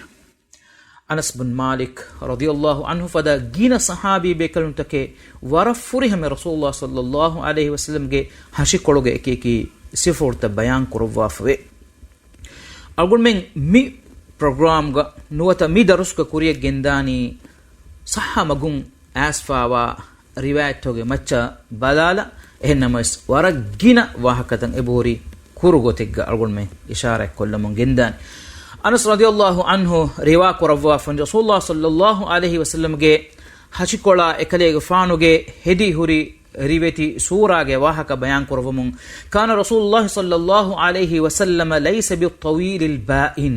އަނަސް ބިން މާލިކް ރަޟިޔައްލާހު ޢަންހު ފަދަ ގިނަ ޞަޙާބީ ބޭކަލުންތަކެއް ވަރަށް ފުރިހަމަ ރަސޫލުﷲ ޞައްލައްލާހު ޢަލައިހި ވަސައްލަމްގެ ހަށިކޮޅުގެ އެކި އެކި ސިފަތައް ބަޔާން ކުރައްވާފަވޭ. އަޅުގަނޑުމެން މި ޕްރޮގްރާމްގަ ނުވަތަ މި ދަރުސްގަ ކުރިޔަށް ގެންދާނީ ޞައްޙަ މަގުން އައިސްފާވާ ރިވާޔަތްތަކުގެ މައްޗަށް ބަލާލަ، އެހެންނަމަވެސް ވަރަށް ގިނަ ވާހަކަތައް އެބަހުރި ކުރު ގޮތެއްގަ އަޅުގަނޑުމެން އިޝާރާތް ކޮށްލަމުން ގެންދާނެ. އަނަސް ރަޟިޔައްލާހު ޢަންހު ރިވާ ކުރައްވާފަ، ރަސޫލުﷲ ޞައްލައްލާހު ޢަލައިހި ވަސައްލަމްގެ ހަށިކޮޅާ އެކަލޭގެފާނުގެ ހެދި ހުރި ރިވެތި ސޫރާގެ ވާހަކަ ބަޔާން ކުރައްވަމުން، كان رسول الله صلى الله عليه وسلم ليس بالطويل البائن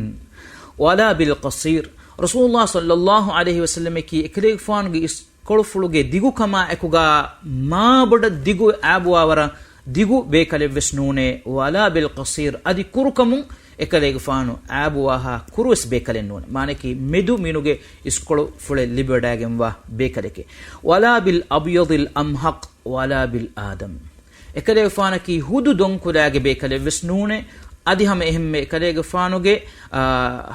ولا بالقصير. ރަސޫލުﷲ ޞައްލައްލާހު ޢަލައިހި ވަސައްލަމަކީ އެކަލޭގެފާނުގެ އިސް ކޮޅުފުޅުގެ ދިގުކަމާ އެކުގަ މާބޮޑަށް ދިގު އައިބުވާވަރަށް ދިގު ބޭކަލެއްވެސް ނޫނޭ، ولا بالقصير، އަދި ކުރުކަމުން އެކަލޭގެފާނު އައިބުވާހާ ކުރުވެސް ބޭކަލެއް ނޫނޭ. މާނައަކީ މެދު މިނުގެ އިސްކޮޅުފުޅެއް ލިބިވަޑައިގެންވާ ބޭކަލެކޭ. ولا بالأبيض الأمهق ولا بالآدم. އެކަލޭގެފާނަކީ ހުދު ދޮންކުލާގެ ބޭކަލެއްވެސް ނޫނޭ. އަދި ހަމަ އެހެންމެ އެކަލޭގެފާނުގެ، އާ،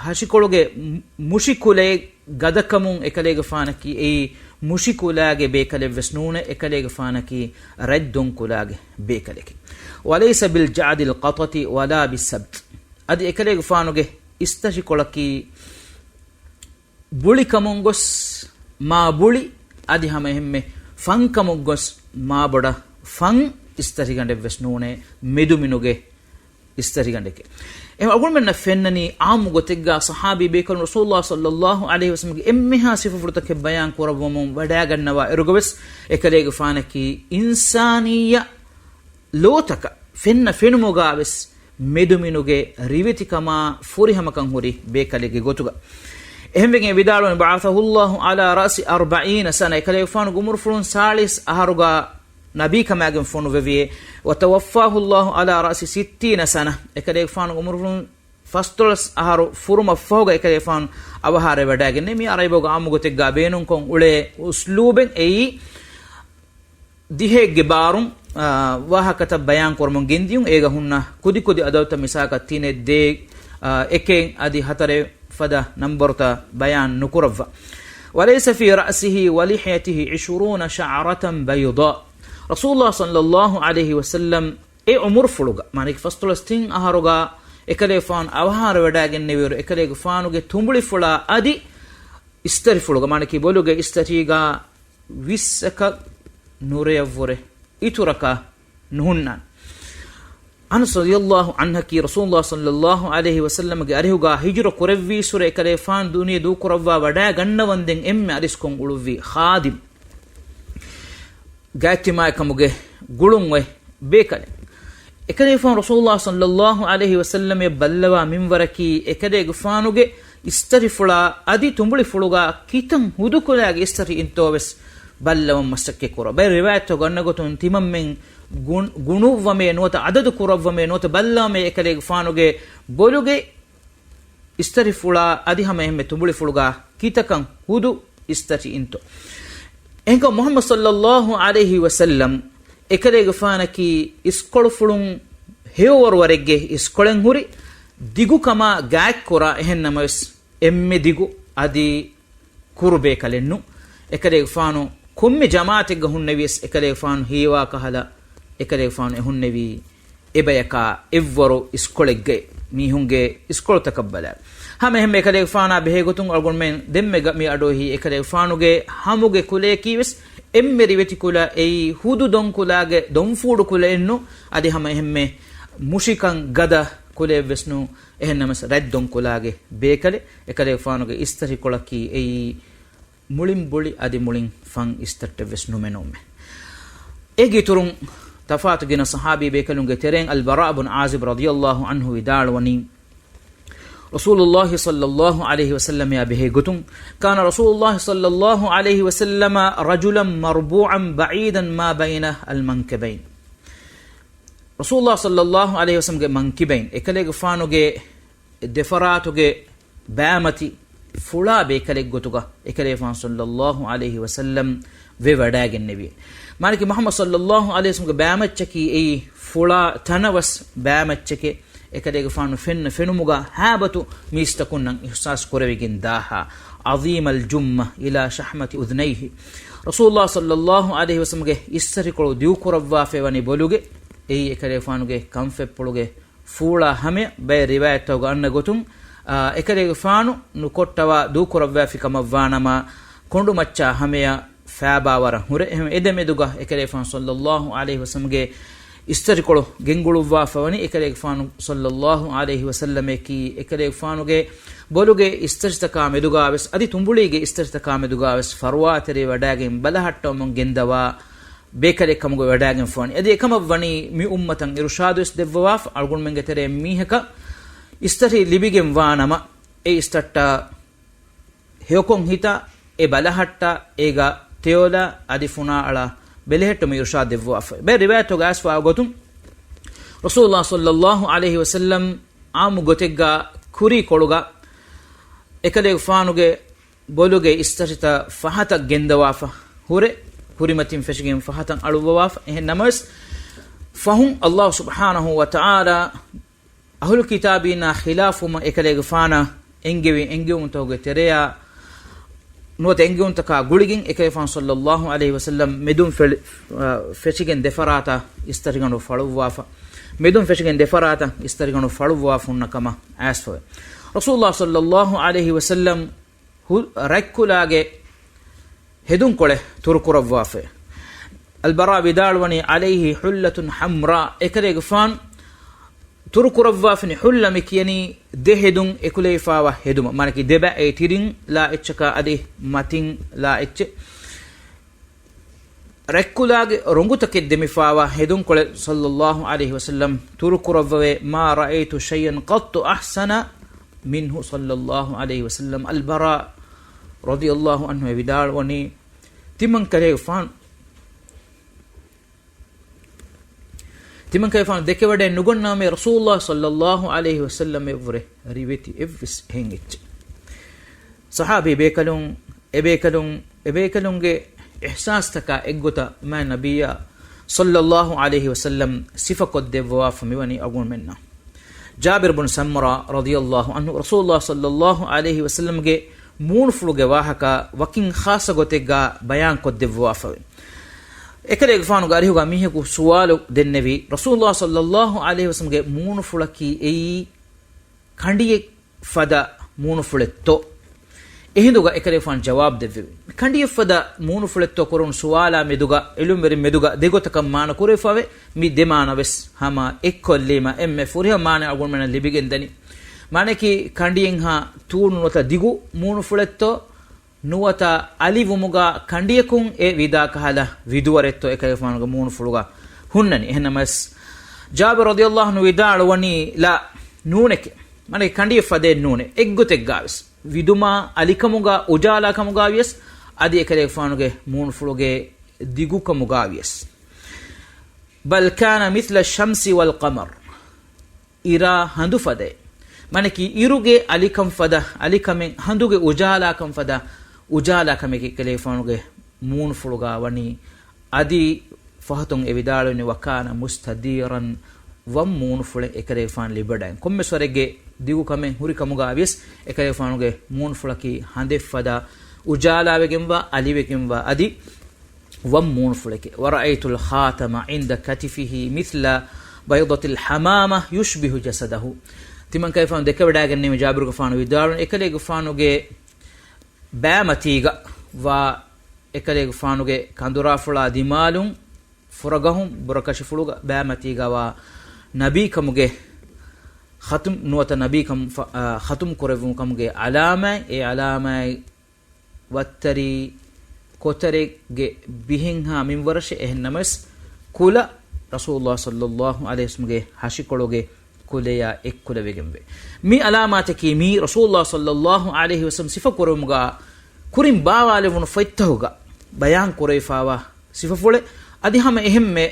ހަށިކޮޅުގެ މު-، މުށިކުލައެއް ގަދަކަމުން އެކަލޭގެފާނަކީ އެއީ މުށިކުލާގެ ބޭކަލެއްވެސް ނޫނޭ، އެކަލޭގެފާނަކީ ރަތްދޮންކުލާގެ ބޭކަލެކޭ. وليس بالجعد القطط ولا بالسبط. އަދި އެކަލޭގެފާނުގެ އިސްތަށިކޮޅަކީ ބުޅިކަމުން ގޮސް މާ ބުޅި، އަދި ހަމަ އެހެންމެ ފަންކަމުން ގޮސް މާ ބޮޑަށް ފަން އިސްތަށިގަނޑެއްވެސް ނޫނޭ، މެދުމިނުގެ އިސްތަށިގަނޑެކޭ. އެހެން އަޅުގަނޑުމެންނަށް ފެންނަނީ އާއްމު ގޮތެއްގަ ޞަޙާބީ ބޭކަލުން ރަސޫލުﷲ ޞައްލައްލާހު ޢަލައިހި ވަސައްލަމްގެ އެންމެހާ ސިފަފުޅުތަކެއް ބަޔާން ކުރައްވަމުން ވަޑައިގަންނަވާ އިރުގަވެސް، އެކަލޭގެފާނަކީ އިންސާނިއްޔަ ލޯތަކަށް ފެންނަ ފެނުމުގަވެސް މެދުމިނުގެ ރިވެތިކަމާ ފުރިހަމަކަން ހުރި ބޭކަލެއްގެ ގޮތުގަ. އެހެންވެގެން ވިދާޅުވަނީ، بعثه الله على رأس أربعين سنة، އެކަލޭގެފާނު އުމުރުފުޅުން ސާޅީސް އަހަރުގަ ނަބީކަމާގެން ފޮނުއްވެވިއޭ. وتوفاه الله على رأس ستين سنة، އެކަލޭގެފާނު އުމުރުފުޅުން ފަސްދޮޅަސް އަހަރު ފުރުމަށްފަހުގަ އެކަލޭގެފާނު އަވަހާރަވެވަޑައިގެންނެވި. މި އަރަބިބަހުގަ އާއްމު ގޮތެއްގަ ބޭނުންކޮށް އުޅޭ އުސްލޫބެއް އެއީ، ދިހައެއްގެ ބާރުން އާ، ވާހަކަތައް ބަޔާން ކުރަމުން ގެންދިޔުން. އޭގަ ހުންނަ ކުދިކުދި އަދަދުތައް މިސާލަކަށް ތިނެއް، ދޭއް، އާ، އެކެއް އަދި ހަތަރެއް ފަދަ ނަންބަރުތައް ބަޔާން ނުކުރައްވާ. وليس في رأسه ولحيته عشرون شعرة بيضاء. ރަސޫލުﷲ ޞައްލަﷲ ޢަލައިހި ވަސައްލަމް އެ ޢުމުރުފުޅުގަ، މާނައަކީ ފަސްދޮޅަސް ތިން އަހަރުގަ އެކަލޭގެފާނު އަވަހާރަވެވަޑައިގެންނެވިއިރު، އެކަލޭގެފާނުގެ ތުނބުޅިފުޅާ އަދި އިސްތަށިފުޅުގަ، މާނައަކީ ބޮލުގެ އިސްތަށީގަ ވިއްސަކަށް ނުރެޔަށްވުރެ އިތުރަކަށް ނުހުންނާނެ. އަނަސް ރަޟިޔަﷲ ޢަންހަކީ ރަސޫލުﷲ ޞައްލަﷲ ޢަލައިހި ވަސައްލަމްގެ އަރިހުގަ ހިޖުރަ ކުރެއްވީއްސުރެ އެކަލޭގެފާނު ދުނިޔެ ދޫކުރައްވާ ވަޑައިގަންނަވަންދެން އެންމެ އަރިސްކޮށް އުޅުއްވި ޚާދިމް. ގާތްތިމާއެއް ކަމުގެ ގުޅުން އޮތް ބޭކަލެއް. އެކަލޭގެފާނު ރަސޫލުﷲ ޞައްލަﷲ ޢަލައިހި ވަސައްލަމަށް ބައްލަވާ މިންވަރަކީ އެކަލޭގެފާނުގެ އިސްތަށިފުޅާ އަދި ތުނބުޅިފުޅުގަ ކިތަން ހުދުކުލައިގެ އިސްތަށި އިންތޯވެސް ބައްލަވަން މަސައްކަތް ކުރާ. ބައެއް ރިވާޔަތްތަކުގަ އަންނަ ގޮތުން ތިމަންމެން ގުން-، ގުނުއްވަމޭ ނުވަތަ އަދަދު ކުރައްވަމޭ ނުވަތަ ބައްލަވަމޭ އެކަލޭގެފާނުގެ ބޮލުގެ އިސްތަށިފުޅާ އަދި ހަމަ އެހެންމެ ތުނބުޅިފުޅުގަ ކިތަކަން ހުދު އިސްތަށި އިންތޯ. އެހެންކަމުން މުޙައްމަދު ޞައްލަﷲ ޢަލައިހި ވަސައްލަމް އެކަލޭގެފާނަކީ އިސްކޮޅުފުޅުން ހެޔޮވަރު ވަރެއްގެ އިސްކޮޅެއް ހުރި ދިގުކަމާ ގާތްކުރާ، އެހެން ނަމަވެސް އެންމެ ދިގު އަދި ކުރު ބޭކަލެއް ނޫން. އެކަލޭގެފާނު ކޮންމެ ޖަމާޢަތެއްގަ ހުންނެވިޔަސް އެކަލޭގެފާނު ހީވާ ކަހަލަ އެކަލޭގެފާނު އެ ހުންނެވީ އެބަޔަކާ އެއްވަރު އިސްކޮޅެއްގައި މީހުންގެ އިސްކޮޅުތަކަށް ބަލާ. ހަމަ އެހެންމެ އެކަލޭގެފާނާ ބެހޭގޮތުން އަޅުގަނޑުމެން ދެންމެ ގަ-، މި އަޑުއެހީ އެކަލޭގެފާނުގެ ހަމުގެ ކުލަޔަކީވެސް އެންމެ ރިވެތި ކުލަ އެއީ ހުދު ދޮން ކުލާގެ ދޮންފޫޑު ކުލައެއް ނޫން. އަދި ހަމަ އެހެންމެ މުށިކަން ގަދަ ކުލައެއްވެސް ނޫން. އެހެން ނަމަވެސް ރަތްދޮން ކުލާގެ ބޭކަލެއް. އެކަލޭގެފާނުގެ އިސްތަށިކޮޅަކީ އެއީ މުޅިން ބުޅި އަދި މުޅިން ފަން އިސްތައްޓެއްވެސް ނުމެނުމެ. އޭގެ އިތުރުން ތަފާތު ގިނަ ޞަޙާބީ ބޭކަލުންގެ ތެރެއިން އަލްބަރާ ބުން ޢާޒިބް ރަޟިޔަﷲ ޢަންހު ވިދާޅުވަނީ، ރަސޫލުﷲ ޞައްލަﷲ ޢަލައިހި ވަސައްލަމައާ ބެހޭ ގޮތުން، كان رسول الله صلى الله عليه وسلم رجلا مربوعا بعيدا ما بين المنكبين. ރަސޫލުﷲ ޞައްލަﷲ ޢަލައިހި ވަސައްލަމްގެ މަންކިބައިން، އެކަލޭގެފާނުގެ ދެފަރާތުގެ ބައިމަތި ފުޅާ ބޭކަލެއްގޮތުގަ އެކަލޭގެފާނު ޞައްލަﷲ ޢަލައިހި ވަސައްލަމް ވެވަޑައިގެންނެވި. މާނައަކީ މުޙައްމަދު ޞައްލަﷲ ޢަލައިހި ވަސައްލަމްގެ ބައިމައްޗަކީ އެއީ ފުޅާ ތަނަވަސް ބައިމައްޗެކޭ. އެކަލޭގެފާނު ފެންނަ ފެނުމުގަ ހައިބަތު މީސްތަކުންނަށް އިޙްސާސް ކުރެވިގެން ދާހާ. عظيم الجمة إلى شحمة أذنيه. ރަސޫލުﷲ ޞައްލަﷲ ޢަލައިހި ވަސައްލަމްގެ އިސްތަށިކޮޅު ދިގުކުރައްވާފައިވަނީ ބޮލުގެ، އެއީ އެކަލޭގެފާނުގެ ކަންފަތްޕުޅުގެ ފޫޅާ ހަމަޔަށް. ބައެއް ރިވާޔަތްތަކުގަ އަންނަ ގޮތުން، އާ، އެކަލޭގެފާނު ނުކޮށްޓަވާ ދޫކުރައްވާފި ކަމަށްވާނަމަ، ކޮނޑުމައްޗާ ހަމަޔަށް ފައިބާވަރަށް ހުރޭ. އެހެން އެދެމެދުގަ އެކަލޭގެފާނު ޞައްލަﷲ ޢަލައިހި ވަސައްލަމްގެ އިސްތަށިކޮޅު ގެންގުޅުއްވާފަވަނީ. އެކަލޭގެފާނު ޞައްލަﷲ ޢަލައިހި ވަސައްލަމަކީ އެކަލޭގެފާނުގެ ބޮލުގެ އިސްތަށިތަކާ މެދުގާވެސް އަދި ތުނބުޅީގެ އިސްތަށިތަކާ މެދުގާވެސް ފަރުވާތެރިވެވަޑައިގެން ބަލަހައްޓަވަމުން ގެންދަވާ ބޭކަލެއް ކަމުގަ ވެވަޑައިގެންފަވަނީ. އަދި އެކަމަށްވަނީ މި އުއްމަތަށް އިރުޝާދުވެސް ދެއްވަވާފަ، އަޅުގަނޑުމެންގެ ތެރެއިން މީހަކަށް އިސްތަށި ލިބިގެން ވާނަމަ، އެ އިސްތައްޓާ ހެޔޮކޮށް ހިތާ، އެ ބަލަހައްޓާ، އޭގަ ތެޔޮލާ އަދި ފުނާ އަޅާ ބެލެހެއްޓުމަށް އިރުޝާދު ދެއްވަވާފަ. ބައެއް ރިވާޔަތުގަ އައިސްފަވާ ގޮތުން، ރަސޫލުﷲ ޞައްލަﷲ ޢަލައިހި ވަސައްލަމް ޢާއްމު ގޮތެއްގަ ކުރީކޮޅުގަ އެކަލޭގެފާނުގެ ބޮލުގެ އިސްތަށިތައް ފަހަތަށް ގެންދަވާފަ ހުރެ، ކުރިމަތިން ފެށިގެން ފަހަތަށް އަޅުއްވަވާފަ. އެހެން ނަމަވެސް، ފަހުން ﷲ ސުބްޙާނަހޫ ވަތަޢާލާ އަހުލު ކިތާބީންނާ ޚިލާފުވުމަށް އެކަލޭގެފާނަށް އެންގެވި އެންގެވުމުތަކުގެ ތެރެއާ ނުވަތަ އެންގެވުމުތަކާ ގުޅިގެން އެކަލޭގެފާނު ޞައްލަﷲ ޢަލައިހި ވަސައްލަމް މެދުން ފެޅި-، އަ، ފެށިގެން ދެފަރާތަށް އިސްތަށިގަނޑު ފަޅުއްވާފަ، މެދުން ފެށިގެން ދެފަރާތަށް އިސްތަށިގަނޑު ފަޅުއްވާފަ ހުންނަ ކަމަށް އައިސްފަވޭ. ރަސޫލުﷲ ޞައްލަﷲ ޢަލައިހި ވަސައްލަމް ހު-، ރަތްކުލާގެ ހެދުންކޮޅެއް ތުރުކުރައްވާފައި. އަލްބަރާ ވިދާޅުވަނީ، ޢަލައިހި ޙުއްލަތުން ޙަމްރާ، އެކަލޭގެފާނު ތުރުކުރައްވާފަނި ޙުއްލަ މި ކިޔަނީ ދެ ހެދުން އެކުލެވިފާވާ ހެދުމަށް. މާނައަކީ ދެބައެއް ތިރިން ލާ އެއްޗަކާ އަދި މަތިން ލާ އެއްޗެއް. ރަތްކުލާގެ ރޮނގުތަކެއް ދެމިފާވާ ހެދުންކޮޅެއް ޞައްލަﷲ ޢަލައިހި ވަސައްލަމް ތުރުކުރައްވަވޭ. މާ ރައައިތު ޝައިއަން ޤައްޠު އަޙްސަނަ މިންހު ޞައްލަﷲ ޢަލައިހި ވަސައްލަމް. އަލްބަރާ ރަޟިޔަﷲ ޢަންހު ވިދާޅުވަނީ، ތިމަންކަލޭގެފާނު، ތިމަންކަލޭގެފާނު ދެކެވަޑައެއް ނުގަންނަވަމޭ ރަސޫލުﷲ ޞައްލަﷲ ޢަލައިހި ވަސައްލަމްއަށްވުރެ ރިވެތި އެއްވެސް އެހެން އެއްޗެއް. ޞަޙާބީ ބޭކަލުން، އެބޭކަލުން، އެބޭކަލުންގެ އިޙްސާސްތަކާ އެއްގޮތަށް މާތް ނަބިއްޔާ ޞައްލައްލާހު ޢަލައިހި ވަސައްލަމް ސިފަކޮށްދެއްވާފަ މިވަނީ އަޅުގަނޑުމެންނަށް. ޖާބިރު ބުން ސަމްރާ ރަޟިޔައްލާހު ޢަންހު ރަސޫލުﷲ ޞައްލައްލާހު ޢަލައިހި ވަސައްލަމްގެ މޫނުފުޅުގެ ވާހަކަ ވަކިން ޚާއްޞަ ގޮތެއްގަ ބަޔާންކޮށްދެއްވާފަވޭ. އެކަލޭގެފާނުގެ އަރިހުގަ މީހަކު ސުވާލު ދެންނެވީ، ރަސޫލުﷲ ޞައްލައްލާހު ޢަލައިހި ވަސައްލަމްގެ މޫނުފުޅަކީ އެއީ ކަނޑިއެއް ފަދަ މޫނުފުޅެއްތޯ؟ އެހިނދުގަ އެކަލޭގެފާނު ޖަވާބު ދެއްވެވި. ކަނޑިއެއް ފަދަ މޫނުފުޅެއްތޯ ކުރުނު ސުވާލާ މެދުގަ، ޢިލްމުވެރިން މެދުގަ ދެގޮތަކަށް މާނަ ކުރެވިފަވޭ. މި ދެ މާނަ ވެސް ހަމަ އެއްކޮށްލީމަ އެންމެ ފުރިހަމަ މާނަ އަޅުގަނޑުމެންނަށް ލިބިގެންދަނީ. މާނައަކީ ކަނޑިއެއްހާ ތޫނު ނުވަތަ ދިގު މޫނުފުޅެއްތޯ؟ ނުވަތަ އަލިވުމުގަ ކަނޑިއަކުން އެ ވިދާ ކަހަލަ ވިދުވަރެއްތޯ އެކަލޭގެފާނުގެ މޫނުފުޅުގަ ހުންނަނީ؟ އެހެންނަމަވެސް، ޖާބިރު ރަޟިޔައްލާހު ޢަންހު ވިދާޅުވަނީ، ލާ، ނޫނެކޭ. މާނައަކީ ކަނޑިއެއް ފަދައެއް ނޫނޭ. އެއްގޮތެއްގަވެސް، ވިދުމާ އަލިކަމުގަ އުޖާލާކަމުގަވިޔަސް، އަދި އެކަލޭގެފާނުގެ މޫނުފުޅުގެ ދިގުކަމުގަވިޔަސް. بل كان مثل الشمس والقمر. އިރާ ހަނދު ފަދައޭ. މާނައަކީ އިރުގެ އަލިކަން ފަދަ އަލިކަމެއް، ހަނދުގެ އުޖާލާކަން ފަދަ އުޖާލާކަމެކޭ އެކަލޭގެފާނުގެ މޫނުފުޅުގަ ވަނީ. އަދި ފަހަތުން އެ ވިދާޅުވިނީ، وكان مستديرا، ވަން މޫނުފުޅެއް އެކަލޭގެފާނު ލިބިވަޑައިގެން. ކޮންމެސް ވަރެއްގެ ދިގުކަމެއް ހުރި ކަމުގަވިޔަސް އެކަލޭގެފާނުގެ މޫނުފުޅަކީ ހަނދެއް ފަދަ އުޖާލާވެގެންވާ، އަލިވެގެންވާ އަދި ވަން މޫނުފުޅެކޭ. ورأيت الخاتم عند كتفه مثل بيضة الحمامة يشبه جسده. ތިމަންކަލޭގެފާނު ދެކެވަޑައިގެންނެވި، ޖާބިރުގެފާނު ވިދާޅުވި، އެކަލޭގެފާނުގެ ބައިމަތީގަ ވާ، އެކަލޭގެފާނުގެ ކަނދުރާފުޅާ ދިމާލުން ފުރަގަހުން ބުރަކަށިފުޅުގަ ބައިމަތީގަ ވާ ނަބީކަމުގެ ޚަތުމް ނުވަތަ ނަބީކަން ފަ-، އާ، ޚަތުމް ކުރެއްވުމު ކަމުގެ އަލާމާތް، އެ އަލާމާތް ވައްތަރީ ކޮތަރެއްގެ ބިހެންހާ މިންވަރަށޭ. އެހެންނަމަވެސް، ކުލަ ރަސޫލުﷲ ޞައްލައްލާހު ޢަލައިހި ވަސައްލަމްގެ ހަށިކޮޅުގެ ކުލަޔާ އެއްކުލަވެގެންވޭ. މި އަލާމާތަކީ މީ ރަސޫލުﷲ ޞައްލައްލާހު ޢަލައިހި ވަސައްލަމް ސިފަކުރުވުމުގަ ކުރިން ބާވާލެވުނު ފޮތްތަކުގަ ބަޔާން ކުރެވިފައިވާ ސިފަފުޅެއް. އަދި ހަމަ އެހެންމެ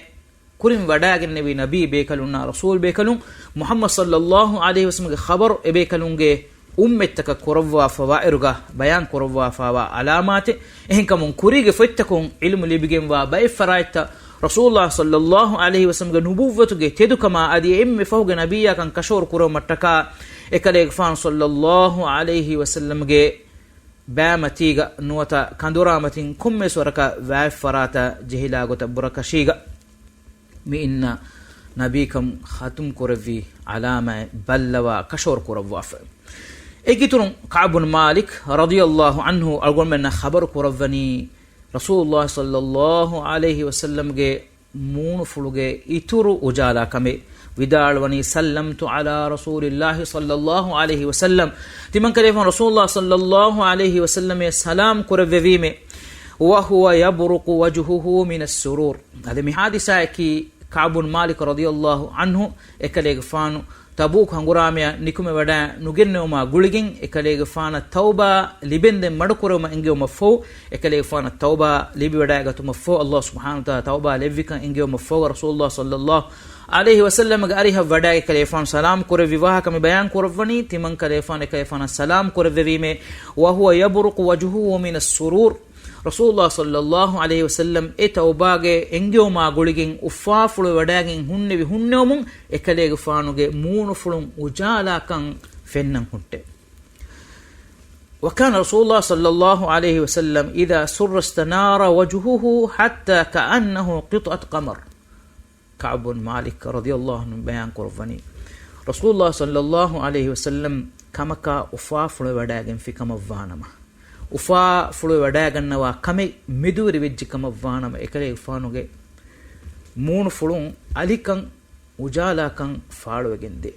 ކުރިން ވަޑައިގެންނެވި ނަބީ ބޭކަލުންނާ ރަސޫލް ބޭކަލުން މުޙައްމަދު ޞައްލައްލާހު ޢަލައިހި ވަސައްލަމްގެ ޚަބަރު އެބޭކަލުންގެ އުއްމަތްތަކަށް ކުރައްވާފަވާއިރުގަ ބަޔާން ކުރައްވާފައިވާ އަލާމާތެއް. އެހެންކަމުން ކުރީގެ ފޮތްތަކުން ޢިލްމު ލިބިގެންވާ ބައެއް ފަރާތްތައް ރަސޫލުﷲ ޞައްލައްލާހު ޢަލައިހި ވަސައްލަމްގެ ނުބުއްވަތުގެ ތެދުކަމާ އަދި އެންމެ ފަހުގެ ނަބިއްޔާކަން ކަށަވަރު ކުރުމަށްޓަކާ އެކަލޭގެފާނު ޞައްލައްލާހު ޢަލައިހި ވަސައްލަމްގެ ބައިމަތީގަ ނުވަތަ ކަނދުރާމަތިން ކޮންމެސް ވަރަކަށް ވާތްފަރާތަށް ޖެހިލާ ގޮތަށް ބުރަކަށީގަ މި އިންނަ ނަބީކަން ޚަތުމް ކުރެއްވި އަލާމާތް ބައްލަވާ ކަށަވަރު ކުރައްވާފަ. އޭގެ އިތުރުން ކަޢުބު ބިން މާލިކް ރަޟިޔައްލާހު ޢަންހު އަޅުގަނޑުމެންނަށް ޚަބަރު ކުރައްވަނީ، ރަސޫލުﷲ ޞައްލައްލާހު ޢަލައިހި ވަސައްލަމްގެ މޫނުފުޅުގެ އިތުރު އުޖާލާ ކަމެއް ވިދާޅުވަނީ، سلمت على رسول الله صلى الله عليه وسلم، ތިމަންކަލޭފާނު ރަސޫލުﷲ ޞައްލައްލާހު ޢަލައިހި ވަސައްލަމަށް ސަލާމް ކުރެއްވެވީމޭ، وهو يبرق وجهه من السرور. އަދި މި ޙާދިސާއަކީ ކަޢުބު ބިން މާލިކް ރަޟިޔައްލާހު ޢަންހު އެކަލޭގެފާނު ތަބޫކު ހަނގުރާމަޔަށް ނިކުމެވަޑައި ނުގެންނެވުމާ ގުޅިގެން، އެކަލޭގެފާނަށް ތައުބާ ލިބެންދެން މަޑުކުރެވުމަށް އެންގެވުމަށްފަހު، އެކަލޭގެފާނަށް ތައުބާ ލިބިވަޑައިގަތުމަށްފަހު، ﷲ ސުބްޙާނަހޫ ވަތަޢާލާ ތައުބާ ލެއްވިކަން އެންގެވުމަށްފަހު، ރަސޫލުﷲ ޞައްލައްލާހު ޢަލައިހި ވަސައްލަމްގެ އަރިހަށް ވަޑައި އެކަލޭގެފާނު ސަލާމް ކުރެއްވި ވާހަކަ މި ބަޔާން ކުރައްވަނީ، ތިމަންކަލޭގެފާނު އެކަލޭގެފާނަށް ސަލާމް ކުރެއްވެވީމޭ، وهو يبرق وجهه من السرور. ރަސޫލުﷲ ޞައްލައްލާހު ޢަލައިހި ވަސައްލަމް އެ ތައުބާގެ އެންގެވުމާ ގުޅިގެން އުފާފުޅުވެވަޑައިގެން ހުންނެވި ހުންނެވުމުން އެކަލޭގެފާނުގެ މޫނުފުޅުން އުޖާލާކަން ފެންނަން ހުއްޓޭ. وكان رسول الله صلى الله عليه وسلم إذا سر استنار وجهه حتى كأنه قطعة قمر. ކަޢުބު ބިން މާލިކް ރަޟިޔައްލާހު ޢަންހު ބަޔާން ކުރައްވަނީ، ރަސޫލުﷲ ޞައްލައްލާހު ޢަލައިހި ވަސައްލަމް ކަމަކާ އުފާފުޅުވެވަޑައިގެންފި ކަމަށްވާނަމަ، އުފާފުޅުވެވަޑައިގަންނަވާ ކަމެއް މެދުވެރިވެއްޖެ ކަމަށްވާނަމަ، އެކަލޭގެފާނުގެ މޫނުފުޅުން އަލިކަން އުޖާލާކަން ފާޅުވެގެންދޭ.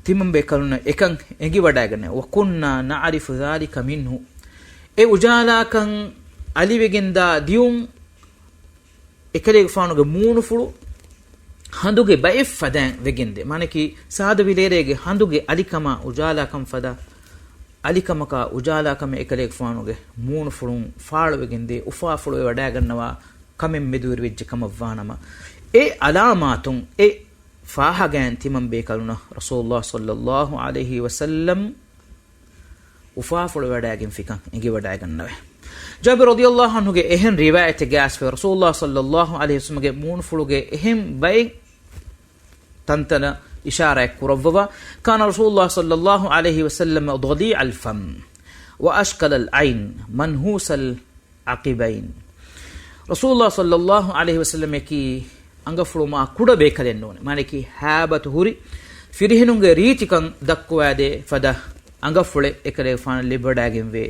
ތިމަންބޭކަލުންނަށް އެކަން އެނގިވަޑައިގަންނަވާ. وكنا نعرف ذلك منه. އެ އުޖާލާކަން އަލިވެގެންދާ ދިއުން އެކަލޭގެފާނުގެ މޫނުފުޅު ހަނދުގެ ބައެއް ފަދައިން ވެގެންދޭ. މާނައަކީ، ސާދަ ވިލޭރޭގެ ހަނދުގެ އަލިކަމާ އުޖާލާކަން ފަދަ، އަލިކަމަކާ އުޖާލާކަމެއް އެކަލޭގެފާނުގެ މޫނުފުޅުން ފާޅުވެގެންދޭ، އުފާފުޅުވެވަޑައިގަންނަވާ ކަމެއް މެދުވެރިވެއްޖެ ކަމަށްވާނަމަ، އެ އަލާމާތުން އެ ފާހަގައިން ތިމަންބޭކަލުންނަށް ރަސޫލުﷲ ޞައްލައްލާހު ޢަލައިހި ވަސައްލަމް އުފާފުޅުވެވަޑައިގެންފިކަން އެނގިވަޑައިގަންނަވައި. ޖާބިރު ރަޟިޔަﷲ ޢަންހުގެ އެހެން ރިވާޔަތެއް ގާސްފެ، ރަސޫލުﷲ ޞައްލަﷲ ޢަލައިހި ވަސައްލަމަގެ މޫނުފުޅުގެ އެހެން ބައެއް ތަންތަނަށް އިޝާރާތް ކުރައްވަވާ، كان رسول الله صلى الله عليه وسلم ضليع الفم وأشكل العين منحوس العقبين. ރަސޫލުﷲ ޞައްލަﷲ ޢަލައިހި ވަސައްލަމަކީ އަނގަފުޅު މާ ކުޑަ ބޭކަލެއް ނޫން. މާނައަކީ ހައިބަތު ހުރި ފިރިހެނުންގެ ރީތިކަން ދައްކުވާދޭ ފަދަ އަނގަފުޅެއް އެކަލޭގެފާނަށް ލިބިވަޑައިގެންވޭ.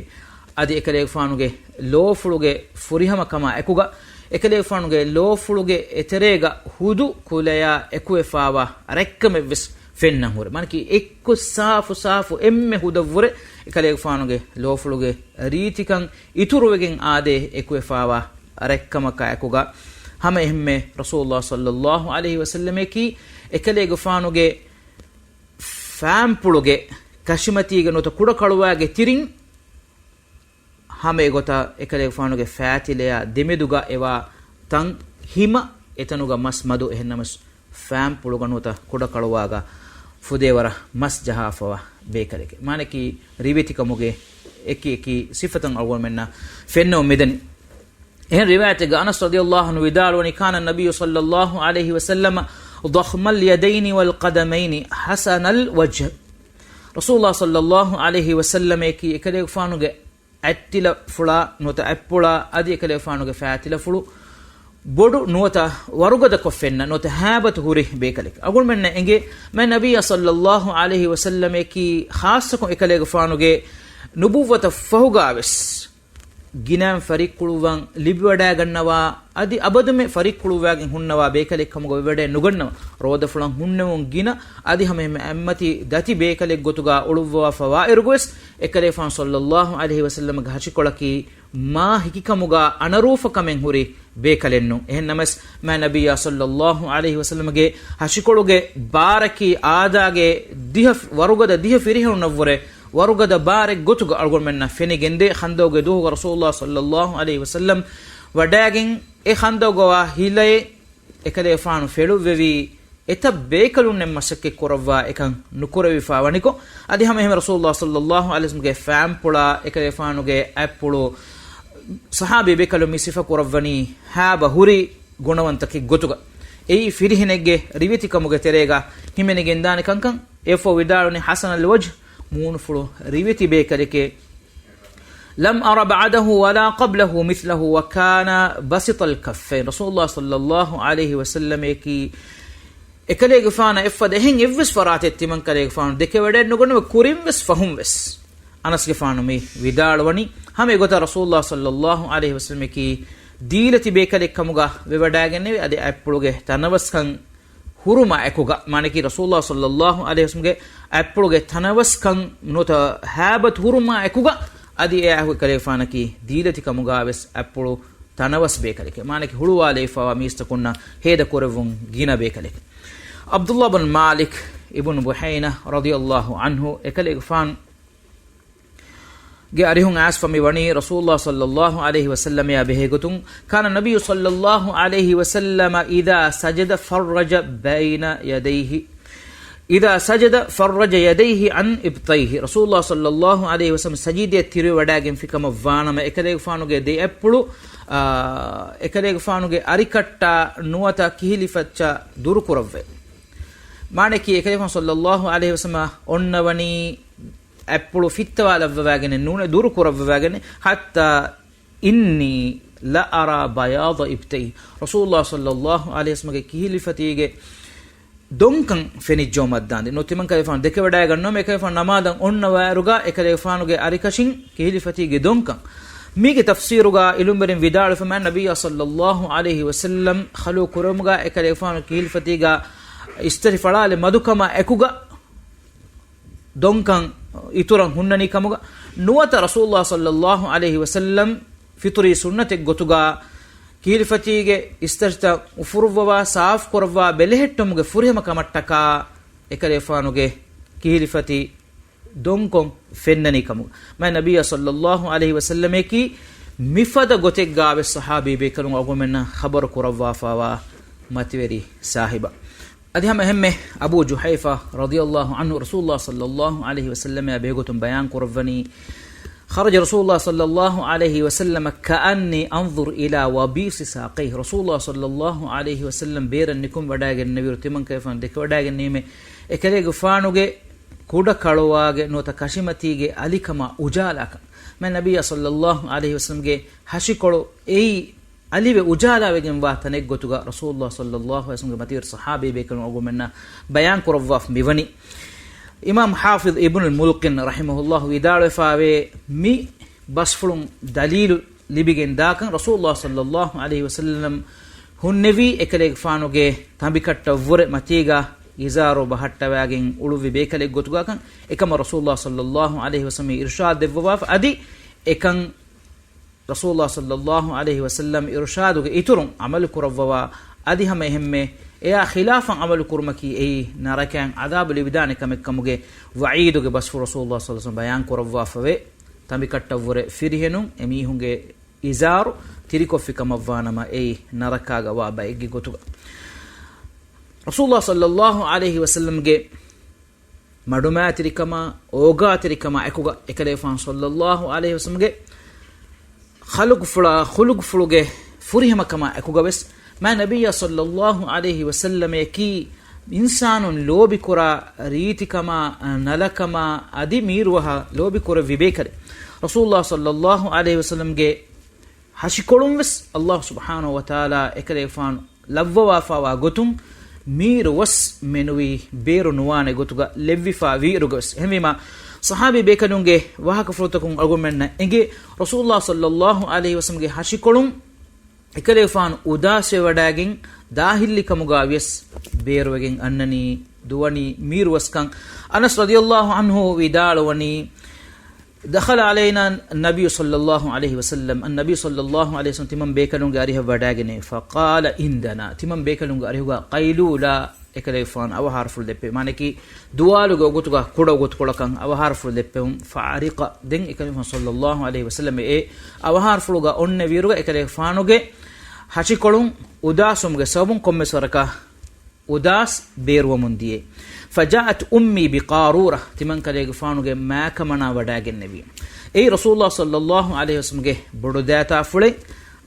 އަދި އެކަލޭގެފާނުގެ ލޯފުޅުގެ ފުރިހަމަކަމާ އެކުގަ، އެކަލޭގެފާނުގެ ލޯފުޅުގެ އެތެރޭގަ ހުދު ކުލަޔާ އެކުވެފާވާ ރަތްކަމެއްވެސް ފެންނަން ހުރި. މާނައަކީ އެއްކު ސާފު ސާފު އެންމެ ހުދަށްވުރެ އެކަލޭގެފާނުގެ ލޯފުޅުގެ ރީތިކަން އިތުރުވެގެން އާދޭ އެކުވެފާވާ ރަތްކަމަކާ އެކުގަ، ހަމަ އެހެންމެ ރަސޫލުﷲ ޞައްލަﷲ ޢަލައިހި ވަސައްލަމަކީ އެކަލޭގެފާނުގެ ފާންޕުޅުގެ ކަށިމަތީގެ ނުވަތަ ކުޑަކަޅުވާގެ ތިރިން ހަމަ އެގޮތަށް އެކަލޭގެފާނުގެ ފައިތިލަޔާ ދެމެދުގަ އެވާ ތަން ހިމަ އެތަނުގަ މަސް މަދު އެހެންނަމަސް ފާންޕުޅުގަ ނުވަތަ ކުޑަކަޅުވާގަ ފުދޭވަރަށް މަސް ޖަހާފަވާ ބޭކަލެކެ. މާނައަކީ ރިވެތިކަމުގެ އެކި އެކި ސިފަތައް އަޅުގަނޑުމެންނަށް ފެންނަވަން މިދަނީ. އެހެން ރިވާޔަތެއްގަ އަނަސް ރަޟިޔަﷲ ޢަންހު ވިދާޅުވަނީ، كان النبي صلى الله عليه وسلم ضخم اليدين والقدمين حسن الوجه. ރަސޫލުﷲ ޞައްލަﷲ ޢަލައިހި ވަސައްލަމަކީ އެކަލޭގެފާނުގެ އަތްޓިލަފުޅާ ނުވަތަ އަތްޕުޅާ އަދި އެކަލޭގެފާނުގެ ފައިތިލަފުޅު ބޮޑު ނުވަތަ ވަރުގަދަކޮށް ފެންނަ ނުވަތަ ހައިބަތު ހުރި ބޭކަލެކެ. އަޅުގަނޑުމެންނަށް އެނގޭ މާތް ނަބިއްޔާ ޞައްލަﷲ ޢަލައިހި ވަސައްލަމަކީ ޚާއްޞަކޮށް އެކަލޭގެފާނުގެ ނުބުއްވަތަށް ފަހުގާވެސް ގިނައިން ފަރިއްކުޅުއްވަން ލިބިވަޑައިގަންނަވާ، އަދި އަބަދުމެ ފަރިއްކުޅުއްވާގެން ހުންނަވާ ބޭކަލެއް ކަމުގަ ވެވަޑައެއް ނުގަންނަވާ. ރޯދަފުޅަށް ހުންނެވުން ގިނަ، އަދި ހަމައެހެންމެ އެއްމަތި ދަތި ބޭކަލެއް ގޮތުގަ އުޅުއްވަވާފަ ވާއިރުގަވެސް، އެކަލޭގެފާނު ޞައްލަﷲ ޢަލައިހި ވަސައްލަމަގެ ހަށިކޮޅަކީ މާ ހިކިކަމުގަ އަނަރޫފަކަމެއް ހުރި ބޭކަލެއްނު. އެހެންނަމަސް، މާތް ނަބިއްޔާ ޞައްލަﷲ ޢަލައިހި ވަސައްލަމަގެ ހަށިކޮޅުގެ ބާރަކީ އާދާގެ ދިހަ، ވަރުގަދަ ދިހަ ފިރިހެނުންނަށްވުރެ ވަރުގަދަ ބާރެއް ގޮތުގަ އަޅުގަނޑުމެންނަށް ފެނިގެންދޭ. ޚަންދަޤުގެ ދުވަހުގަ ރަސޫލުﷲ ޞައްލަﷲ ޢަލައިހި ވަސައްލަމް ވަޑައިގެން އެ ޚަންދަޤުގަ ވާ ހިލައެއް އެކަލޭގެފާނު ފެޅުއްވެވީ، އެތައް ބޭކަލުންނެއް މަސައްކަތް ކުރައްވާ އެކަން ނުކުރެވިފަ ވަނިކޮށް، އަދި ހަމައެހެން ރަސޫލުﷲ ޞައްލަﷲ ޢަލައިހި ވަސައްލަމްގެ ފާންޕުޅާ އެކަލޭގެފާނުގެ އަތްޕުޅު ޞަޙާބީ ބޭކަލުން މި ސިފަ ކުރައްވަނީ ހައިބަ ހުރި ގުނަވަންތަކެއް ގޮތުގަ. އެއީ ފިރިހެނެއްގެ ރިވެތިކަމުގެ ތެރޭގަ ހިމެނިގެންދާނެ ކަންކަން. އެއަށްފަހު ވިދާޅުވަނީ حسن الوجه، މޫނުފުޅު ރިވެތި ބޭކަލެކޭ. لم أر بعده ولا قبله مثله وكان بسط الكفين. ރަސޫލުﷲ ޞައްލަﷲ ޢަލައިހި ވަސައްލަމަކީ އެކަލޭގެފާނަށް އެއްފަދަ އެހެން އެއްވެސް ފަރާތެއް ތިމަންކަލޭގެފާނު ދެކެވަޑައެއްނުގަންނަވަ، ކުރިންވެސް ފަހުންވެސް. އަނަސްގެފާނު މި ވިދާޅުވަނީ، ހަމަ އެގޮތަށް ރަސޫލުﷲ ޞައްލަﷲ ޢަލައިހި ވަސައްލަމަކީ ދީލަތި ބޭކަލެއް ކަމުގަ ވެވަޑައިގެންނެވި، އަދި އަތްޕުޅުގެ ތަނަވަސްކަން ހުރުމާ އެކުގަ، މާނައަކީ ރަސޫލުﷲ ޞައްލަﷲ ޢަލައިހި ވަސައްލަމްގެ އަތްޕުޅުގެ ތަނަވަސްކަން ނުވަތަ ހައިބަތު ހުރުމާ އެކުގަ، އަދި އެއާއެކު އެކަލޭގެފާނަކީ ދީލަތި ކަމުގަވެސް އަތްޕުޅު ތަނަވަސް ބޭކަލެކެ. މާނައަކީ ހުޅުވާލައިފަވާ މީސްތަކުންނަށް ހޭދަ ކުރެއްވުން ގިނަ ބޭކަލެކެ. ޢަބްދުﷲ ބިން މާލިކް އިބްނު ބުޙައިނާ ރަޟިޔަﷲ ޢަންހު އެކަލޭގެފާނު ގެ އަރިހުން އައިސްފަ މި ވަނީ ރަސޫލުﷲ ޞައްލަﷲ ޢަލައިހި ވަސައްލަމައާ ބެހޭގޮތުން، كان النبي صلى الله عليه وسلم إذا سجد فرج بين يديه، إذا سجد فرج يديه عن إبطيه. ރަސޫލުﷲ ޞައްލަﷲ ޢަލައިހި ވަސައްލަމަ ސަޖިދައަށް ތިރިވެވަޑައިގެންފިކަމަށް ވާނަމަ، އެކަލޭގެފާނުގެ ދެ އަތްޕުޅު، އާ، އެކަލޭގެފާނުގެ އަރިކައްޓާ ނުވަތަ ކިހިލިފައްޗަށް ދުރުކުރައްވައި. މާނައަކީ އެކަލޭގެފާނު ޞައްލަﷲ ޢަލައިހި ވަސައްލަމަ އޮންނަވަނީ އަތްޕުޅު ފިއްތަވާލައްވަވާގެނެއް ނޫނޭ، ދުރު ކުރައްވަވާގެނެއް. حتى إني لأرى بياض إبطيه. ރަސޫލުﷲ ޞައްލަﷲ ޢަލައިހި ވަސައްލަމަގެ ކިހިލިފަތީގެ ދޮންކަން ފެނިއްޖައުމަށްދާންދެން. ނުވަތަ ތިމަންކަލޭގެފާނު ދެކެވަޑައިގަންނަވަމެ، އެކަލޭގެފާނު ނަމާދަށް އޮންނަވާއިރުގަ އެކަލޭގެފާނުގެ އަރިކަށިން ކިހިލިފަތީގެ ދޮންކަން. މީގެ ތަފްސީރުގަ އިލްމުވެރިން ވިދާޅުވެފަ، މާތް ނަބިއްޔާ ޞައްލަﷲ ޢަލައިހި ވަސައްލަމް ޚަލުވު ކުރުމުގަ އެކަލޭގެފާނު ކިހިލިފަތީގަ އިސްތަށި ފަޅާލެއް މަދުކަމާ އެކުގަ ދޮންކަން އިތުރަށް ހުންނަނީ ކަމުގަ، ނުވަތަ ރަސޫލުﷲ ޞައްލަﷲ ޢަލައިހި ވަސައްލަމް ފިޠުރީ ސުންނަތެއް ގޮތުގަ ކިހިލިފަތީގެ އިސްތަށިތައް އުފުރުއްވަވާ، ސާފު ކުރައްވާ ބެލެހެއްޓުމުގެ ފުރިހަމަ ކަމަށްޓަކާ، އެކަލޭގެފާނުގެ ކިހިލިފަތި ދޮންކޮށް ފެންނަނީ ކަމުގަ. މާތް ނަބިއްޔާ ޞައްލަﷲ ޢަލައިހި ވަސައްލަމަކީ މިފަދަ ގޮތެއްގަވެސް ޞަޙާބީ ބޭކަލުން އަޅުގަނޑުމެންނަށް ޚަބަރު ކުރައްވާފަވާ މަތިވެރި ސާހިބާ. އަދި ހަމަ އެހެންމެ އަބޫ ޖުޙައިފާ ރަޟިޔަﷲ ޢަންހު ރަސޫލުﷲ ޞައްލަﷲ ޢަލައިހި ވަސައްލަމާ ބެހޭގޮތުން ބަޔާން ކުރައްވަނީ، خرج رسول الله صلى الله عليه وسلم كأني أنظر إلى وبيص ساقيه. ރަސޫލުﷲ ޞައްލަﷲ ޢަލައިހި ވަސައްލަމް ބޭރަށް ނިކުމެވަޑައިގެންނެވިއިރު، ތިމަންކަލޭގެފާނު ދެކެވަޑައިގެންނެވީމޭ، އެކަލޭގެފާނުގެ ކުޑަކަޅުވާގެ ނުވަތަ ކަށިމަތީގެ އަލިކަމާ އުޖާލާކަން. މާތް ނަބިއްޔާ ޞައްލަﷲ ޢަލައިހި ވަސައްލަމްގެ ހަށިކޮޅު އެއީ އަލިވެ އުޖާލާވެގެންވާ ތަނެއްގޮތުގަ ރަސޫލުﷲ ޞައްލަﷲ ޢަލައިހި ވަސައްލަމްގެ މަތިވެރި ޞަޙާބީ ބޭކަލުން އަޅުގަނޑުމެންނަށް ބަޔާން ކުރައްވާފަ މިވަނީ. އިމާމް ޙާފިޡް އިބްނުލް މުލްޤިން ރަޙިމަހުﷲ ވިދާޅުވެފައިވޭ، މި ބަސްފުޅުން ދަލީލު ލިބިގެން ދާކަން، ރަސޫލުﷲ ޞައްލަﷲ ޢަލައިހި ވަސައްލަމް ހުންނެވީ އެކަލޭގެފާނުގެ ތަނބިކައްޓަށްވުރެ މަތީގަ އިޒާރު ބަހައްޓަވައިގެން އުޅުއްވި ބޭކަލެއްގޮތުގަކަން. އެކަމަށް ރަސޫލުﷲ ޞައްލަﷲ ޢަލައިހި ވަސައްލަމް އިރުޝާދު ދެއްވަވާފަ، އަދި އެކަން ރަސޫލުﷲ ޞައްލަﷲ ޢަލައިހި ވަސައްލަމް އިރުޝާދުގެ އިތުރުން ޢަމަލު ކުރައްވަވާ، އަދި ހަމަ އެހެންމެ އެއާ ޚިލާފަށް ޢަމަލު ކުރުމަކީ އެއީ ނަރަކައިން ޢަޛާބު ލިބިދާނެ ކަމެއް ކަމުގެ ވަޢީދުގެ ބަސްފުޅު ރަސޫލުﷲ ޞައްލަﷲ ޢަލައިހި ވަސައްލަމް ބަޔާން ކުރައްވާފަވޭ. ތަނބިކައްޓަށްވުރެ ފިރިހެނުން އެމީހުންގެ އިޒާރު ތިރިކޮށްފި ކަމަށްވާނަމަ، އެއީ ނަރަކާގަ ވާ ބައެއްގެ ގޮތުގަ. ރަސޫލުﷲ ޞައްލަﷲ ޢަލައިހި ވަސައްލަމްގެ މަޑުމައިތިރިކަމާ، އޯގާތެރިކަމާ އެކުގަ، އެކަލޭގެފާނު ޞައްލަﷲ ޢަލައިހި ވަސައްލަމްގެ ޚަލުޤުފުޅާ، ޚުލުޤުފުޅުގެ ފުރިހަމަކަމާ އެކުގަވެސް، މާތް ނަބިއްޔާ ޞައްލަﷲ ޢަލައިހި ވަސައްލަމަކީ އިންސާނުން ލޯބިކުރާ ރީތިކަމާ، ނަލަކަމާ، އަދި މީރުވަހަށް ލޯބިކުރެއްވި ބޭކަލެއް. ރަސޫލުﷲ ޞައްލަﷲ ޢަލައިހި ވަސައްލަމްގެ ހަށިކޮޅުން ވެސް ﷲ ސުބްޙާނަހޫ ވަތަޢާލާ އެކަލޭގެފާނު ލައްވަވާފައިވާ ގޮތުން މީރު ވަސް މެނުވީ ބޭރު ނުވާނެ ގޮތުގަ ލެއްވިފައި ވީއިރުގަވެސް. އެހެންވީމާ، ޞަޙާބީ ބޭކަލުންގެ ވާހަކަފުޅުތަކުން އަޅުގަނޑުމެންނަށް އެނގޭ، ރަސޫލުﷲ ޞައްލަﷲ ޢަލައިހި ވަސައްލަމްގެ ހަށިކޮޅުން އެކަލޭގެފާނު އުދާސްވެވަޑައިގެން ދާހިއްލިކަމުގަ ވިޔަސް ބޭރުވެގެން އަންނަނީ ދުވަނީ މީރު ވަސްކަން. އަނަސް ރަޟިޔަﷲ ޢަންހު ވިދާޅުވަނީ، دخل علينا النبي صلى الله عليه وسلم، النبي صلى الله عليه وسلم ތިމަން ބޭކަލުންގެ އަރިހަށް ވަޑައިގެންނެވި. فقال عندنا، ތިމަން ބޭކަލުންގެ އަރިހުގަ ޤައިލޫލާ އެކަލޭގެފާނު އަވަހާރަފުޅު ދެއްޕެވި. މާނައަކީ ދުވާލުގެ އުގުތުގަ ކުޑަ އުގުތުކޮޅަކަށް އަވަހާރަފުޅު ދެއްޕެވުން. فعرق، ދެން އެކަލޭގެފާނު ޞައްލަﷲ ޢަލައިހި ވަސައްލަމް އެ އަވަހާރަފުޅުގަ އޮންނެވިއިރުގަ އެކަލޭގެފާނުގެ ހަށިކޮޅުން އުދާސްވުމުގެ ސަބަބުން ކޮންމެސް ވަރަކަށް އުދާސް ބޭރުވަމުން ދިޔައީ. فجاءت أمي بقارورة، ތިމަން ކަލޭގެފާނުގެ މާކަމަނާ ވަޑައިގެންނެވި. އެއީ ރަސޫލުﷲ ޞައްލަﷲ ޢަލައިހި ވަސައްލަމްގެ ބޮޑުދައިތާފުޅެއް،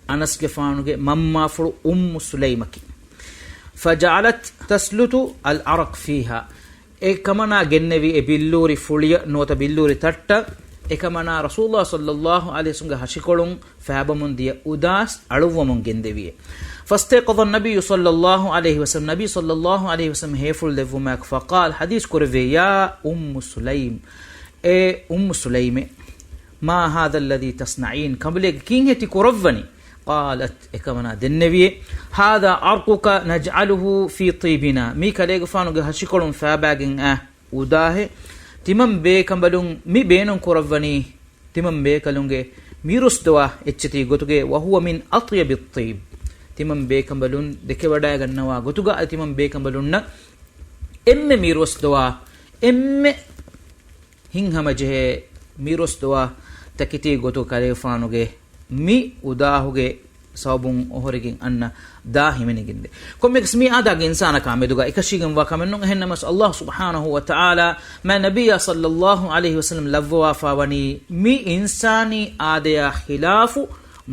އަނަސްގެފާނުގެ މަންމާފުޅު އުއްމު ސުލައިމަކީ. فجعلت تسلت العرق فيها، އެކަމަނާ ގެންނެވި އެ ބިއްލޫރި ފުޅިއަށް ނުވަތަ ބިއްލޫރި ތައްޓަށް، އެކަމަނާ ރަސޫލުﷲ ޞައްލަﷲ ޢަލައިހި ވަސައްލަމްގެ ހަށިކޮޅުން ފާބަމުން ދިޔަ އުދާސް އަޅުއްވަމުން ގެންދެވިއޭ. فاستيقظ النبي صلى الله عليه وسلم، ނަބީ ޞައްލަﷲ ޢަލައިހި ވަސައްލަމް ހޭފުޅު ލެއްވުމާއެކު، فقال، ޙަދީޘް ކުރެއްވި، يا أم سليم، އޭ އުއްމު ސުލައިމޭ، ما هذا الذي تصنعين، ކަނބަލޭގެ ކީއްހޭ ތި ކުރައްވަނީ؟ قالت، އެކަމަނާ ދެންނެވިއޭ، هذا عرقك نجعله في طيبنا، މީ ކަލޭގެފާނުގެ ހަށިކޮޅުން ފާބާގެން އައި އުދާހެއް. ތިމަން ބޭކަނބަލުން މި ބޭނުން ކުރައްވަނީ ތިމަން ބޭކަލުންގެ މީރުވަސްދުވާ އެއްޗެތީ ގޮތުގައި، وهو من أطيب الطيب، ތިމަން ބޭކަނބަލުން ދެކެވަޑައިގަންނަވާ ގޮތުގަ އަދި ތިމަން ބޭކަނބަލުންނަށް އެންމެ މީރުވަސްދުވާ، އެންމެ ހިތްހަމަޖެހޭ މީރުވަސްދުވާ ތަކެތީ ގޮތުގަ ކަލޭގެފާނުގެ މި އުދާހުގެ ސަބަބުން އޮހޮރިގެން އަންނަ ދާ ހިމެނިގެންދޭ. ކޮންމެއަކަސް މީ އާދައިގެ އިންސާނަކާ މެދުގަ އެކަށީގެންވާ ކަމެއް ނޫން. އެހެންނަމަވެސް ﷲ ސުބްޙާނަހޫ ވަތަޢާލާ މާތް ނަބިއްޔާ ޞައްލަﷲ ޢަލައިހި ވަސައްލަމް ލައްވަވާފައިވަނީ މި އިންސާނީ އާދަޔާ ޚިލާފު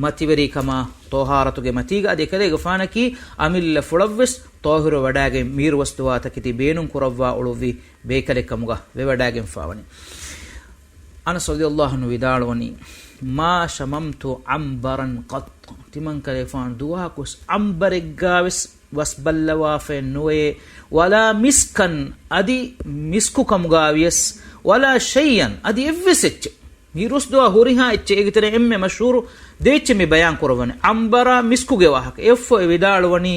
މަތިވެރިކަމާ ޠަހާރަތުގެ މަތީގަ އަދި އެކަލޭގެފާނަކީ އަމިއްލަފުޅަށްވެސް ޠާހިރުވެވަޑައިގެން މީރުވަސްދުވާ ތަކެތި ބޭނުން ކުރައްވާ އުޅުއްވި ބޭކަލެއް ކަމުގަ ވެވަޑައިގެންފައިވަނީ. އަނަސް ރަޟިޔަﷲ ޢަންހު ވިދާޅުވަނީ، ما شممت عنبرا قط، ތިމަން ކަލޭގެފާނު ދުވަހަކުވެސް އަންބަރެއްގަވެސް ވަސް ބައްލަވާފައެއް ނުވެޔޭ، ولا مسكا، އަދި މިސްކު ކަމުގަ ވިޔަސް، ولا شيئا، އަދި އެއްވެސް އެއްޗެއް. މީރުވަސްދުވާ ހުރިހާ އެއްޗެއް އޭގެ ތެރޭ އެންމެ މަޝްހޫރު ދެ އެއްޗެއް މި ބަޔާން ކުރައްވަނީ. އަންބަރާ މިސްކުގެ ވާހަކަ. އެއަށްފަހު ވިދާޅުވަނީ،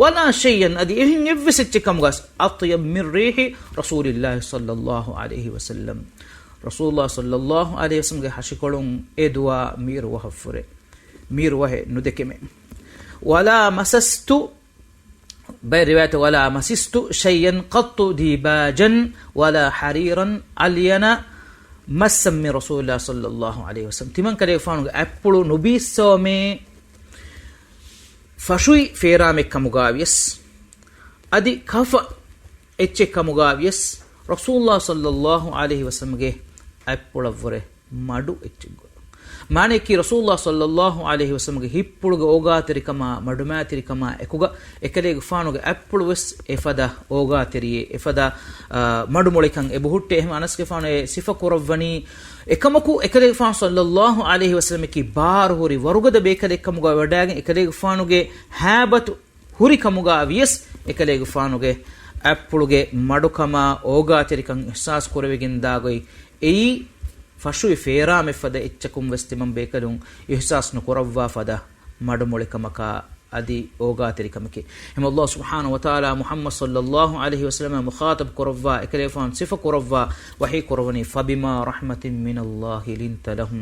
ولا شيئا، އަދި އެހެން އެއްވެސް އެއްޗެއް ކަމުގަސް، أطيب من ريح رسول الله صلى الله عليه وسلم، ރަސޫލުﷲ ޞައްލަﷲ ޢަލައިހި ވަސައްލަމްގެ ހަށިކޮޅުން އެ ދުވާ މީރު ވަހަށްފުރޭ. މީރު ވަހެއް ނުދެކެމޭ. ولا مسست، ބައެއް ރިވާޔަތު، ولا مسست شيئا قط ديباجا ولا حريرا ألين مسا من رسول الله صلى الله عليه وسلم. ތިމަން ކަލޭގެފާނުގެ އަތްޕުޅު ނުބީއްސަވަމޭ ފަށުއި ފޭރާމެއް ކަމުގަ ވިޔަސް، އަދި ކަފަ އެއްޗެއް ކަމުގަ ވިޔަސް، ރަސޫލުﷲ ޞައްލަﷲ ޢަލައިހި ވަސައްލަމްގެ އަތްޕުޅަށްވުރެ މަޑު އެއްޗެއްގޮތަށް. މާނައަކީ ރަސޫލުﷲ ޞައްލަﷲ ޢަލައިހި ވަސައްލަމަގެ ހިތްޕުޅުގެ އޯގާތެރިކަމާ މަޑުމައިތިރިކަމާ އެކުގަ އެކަލޭގެފާނުގެ އަތްޕުޅު ވެސް އެފަދަ އޯގާތެރިއެއް، އެފަދަ، އާ، މަޑުމޮޅިކަން އެބަހުއްޓޭ. އެހެން އަނަސްގެފާނު އެ ސިފަ ކުރައްވަނީ. އެކަމަކު އެކަލޭގެފާނު ޞައްލަﷲ ޢަލައިހި ވަސައްލަމަކީ ބާރުހުރި ވަރުގަދަ ބޭކަލެއްކަމުގަ ވަޑައިގެން އެކަލޭގެފާނުގެ ހައިބަތު ހުރިކަމުގަ ވިޔަސް އެކަލޭގެފާނުގެ އަތްޕުޅުގެ މަޑުކަމާ އޯގާތެރިކަން އިޙްސާސް ކުރެވިގެން ދާގޮތް އެއީ ފަށުވި ފޭރާމެއްފަދަ އެއްޗަކުން ވެސް ތިމަން ބޭކަލުން އިޙްސާސް ނުކުރައްވާ ފަދަ މަޑުމޮޅިކަމަކާ އަދި އޯގާތެރިކަމެކޭ. އެހެން ﷲ ސުބްޙާނަހޫ ވަތަޢާލާ މުޙައްމަދު ޞައްލަﷲ ޢަލައިހި ވަސައްލަމަ މުޚާޠަބު ކުރައްވާ، އެކަލޭގެފާނު ސިފަ ކުރައްވާ، ވަޙީ ކުރައްވަނީ، "فبما رحمة من الله لنت لهم."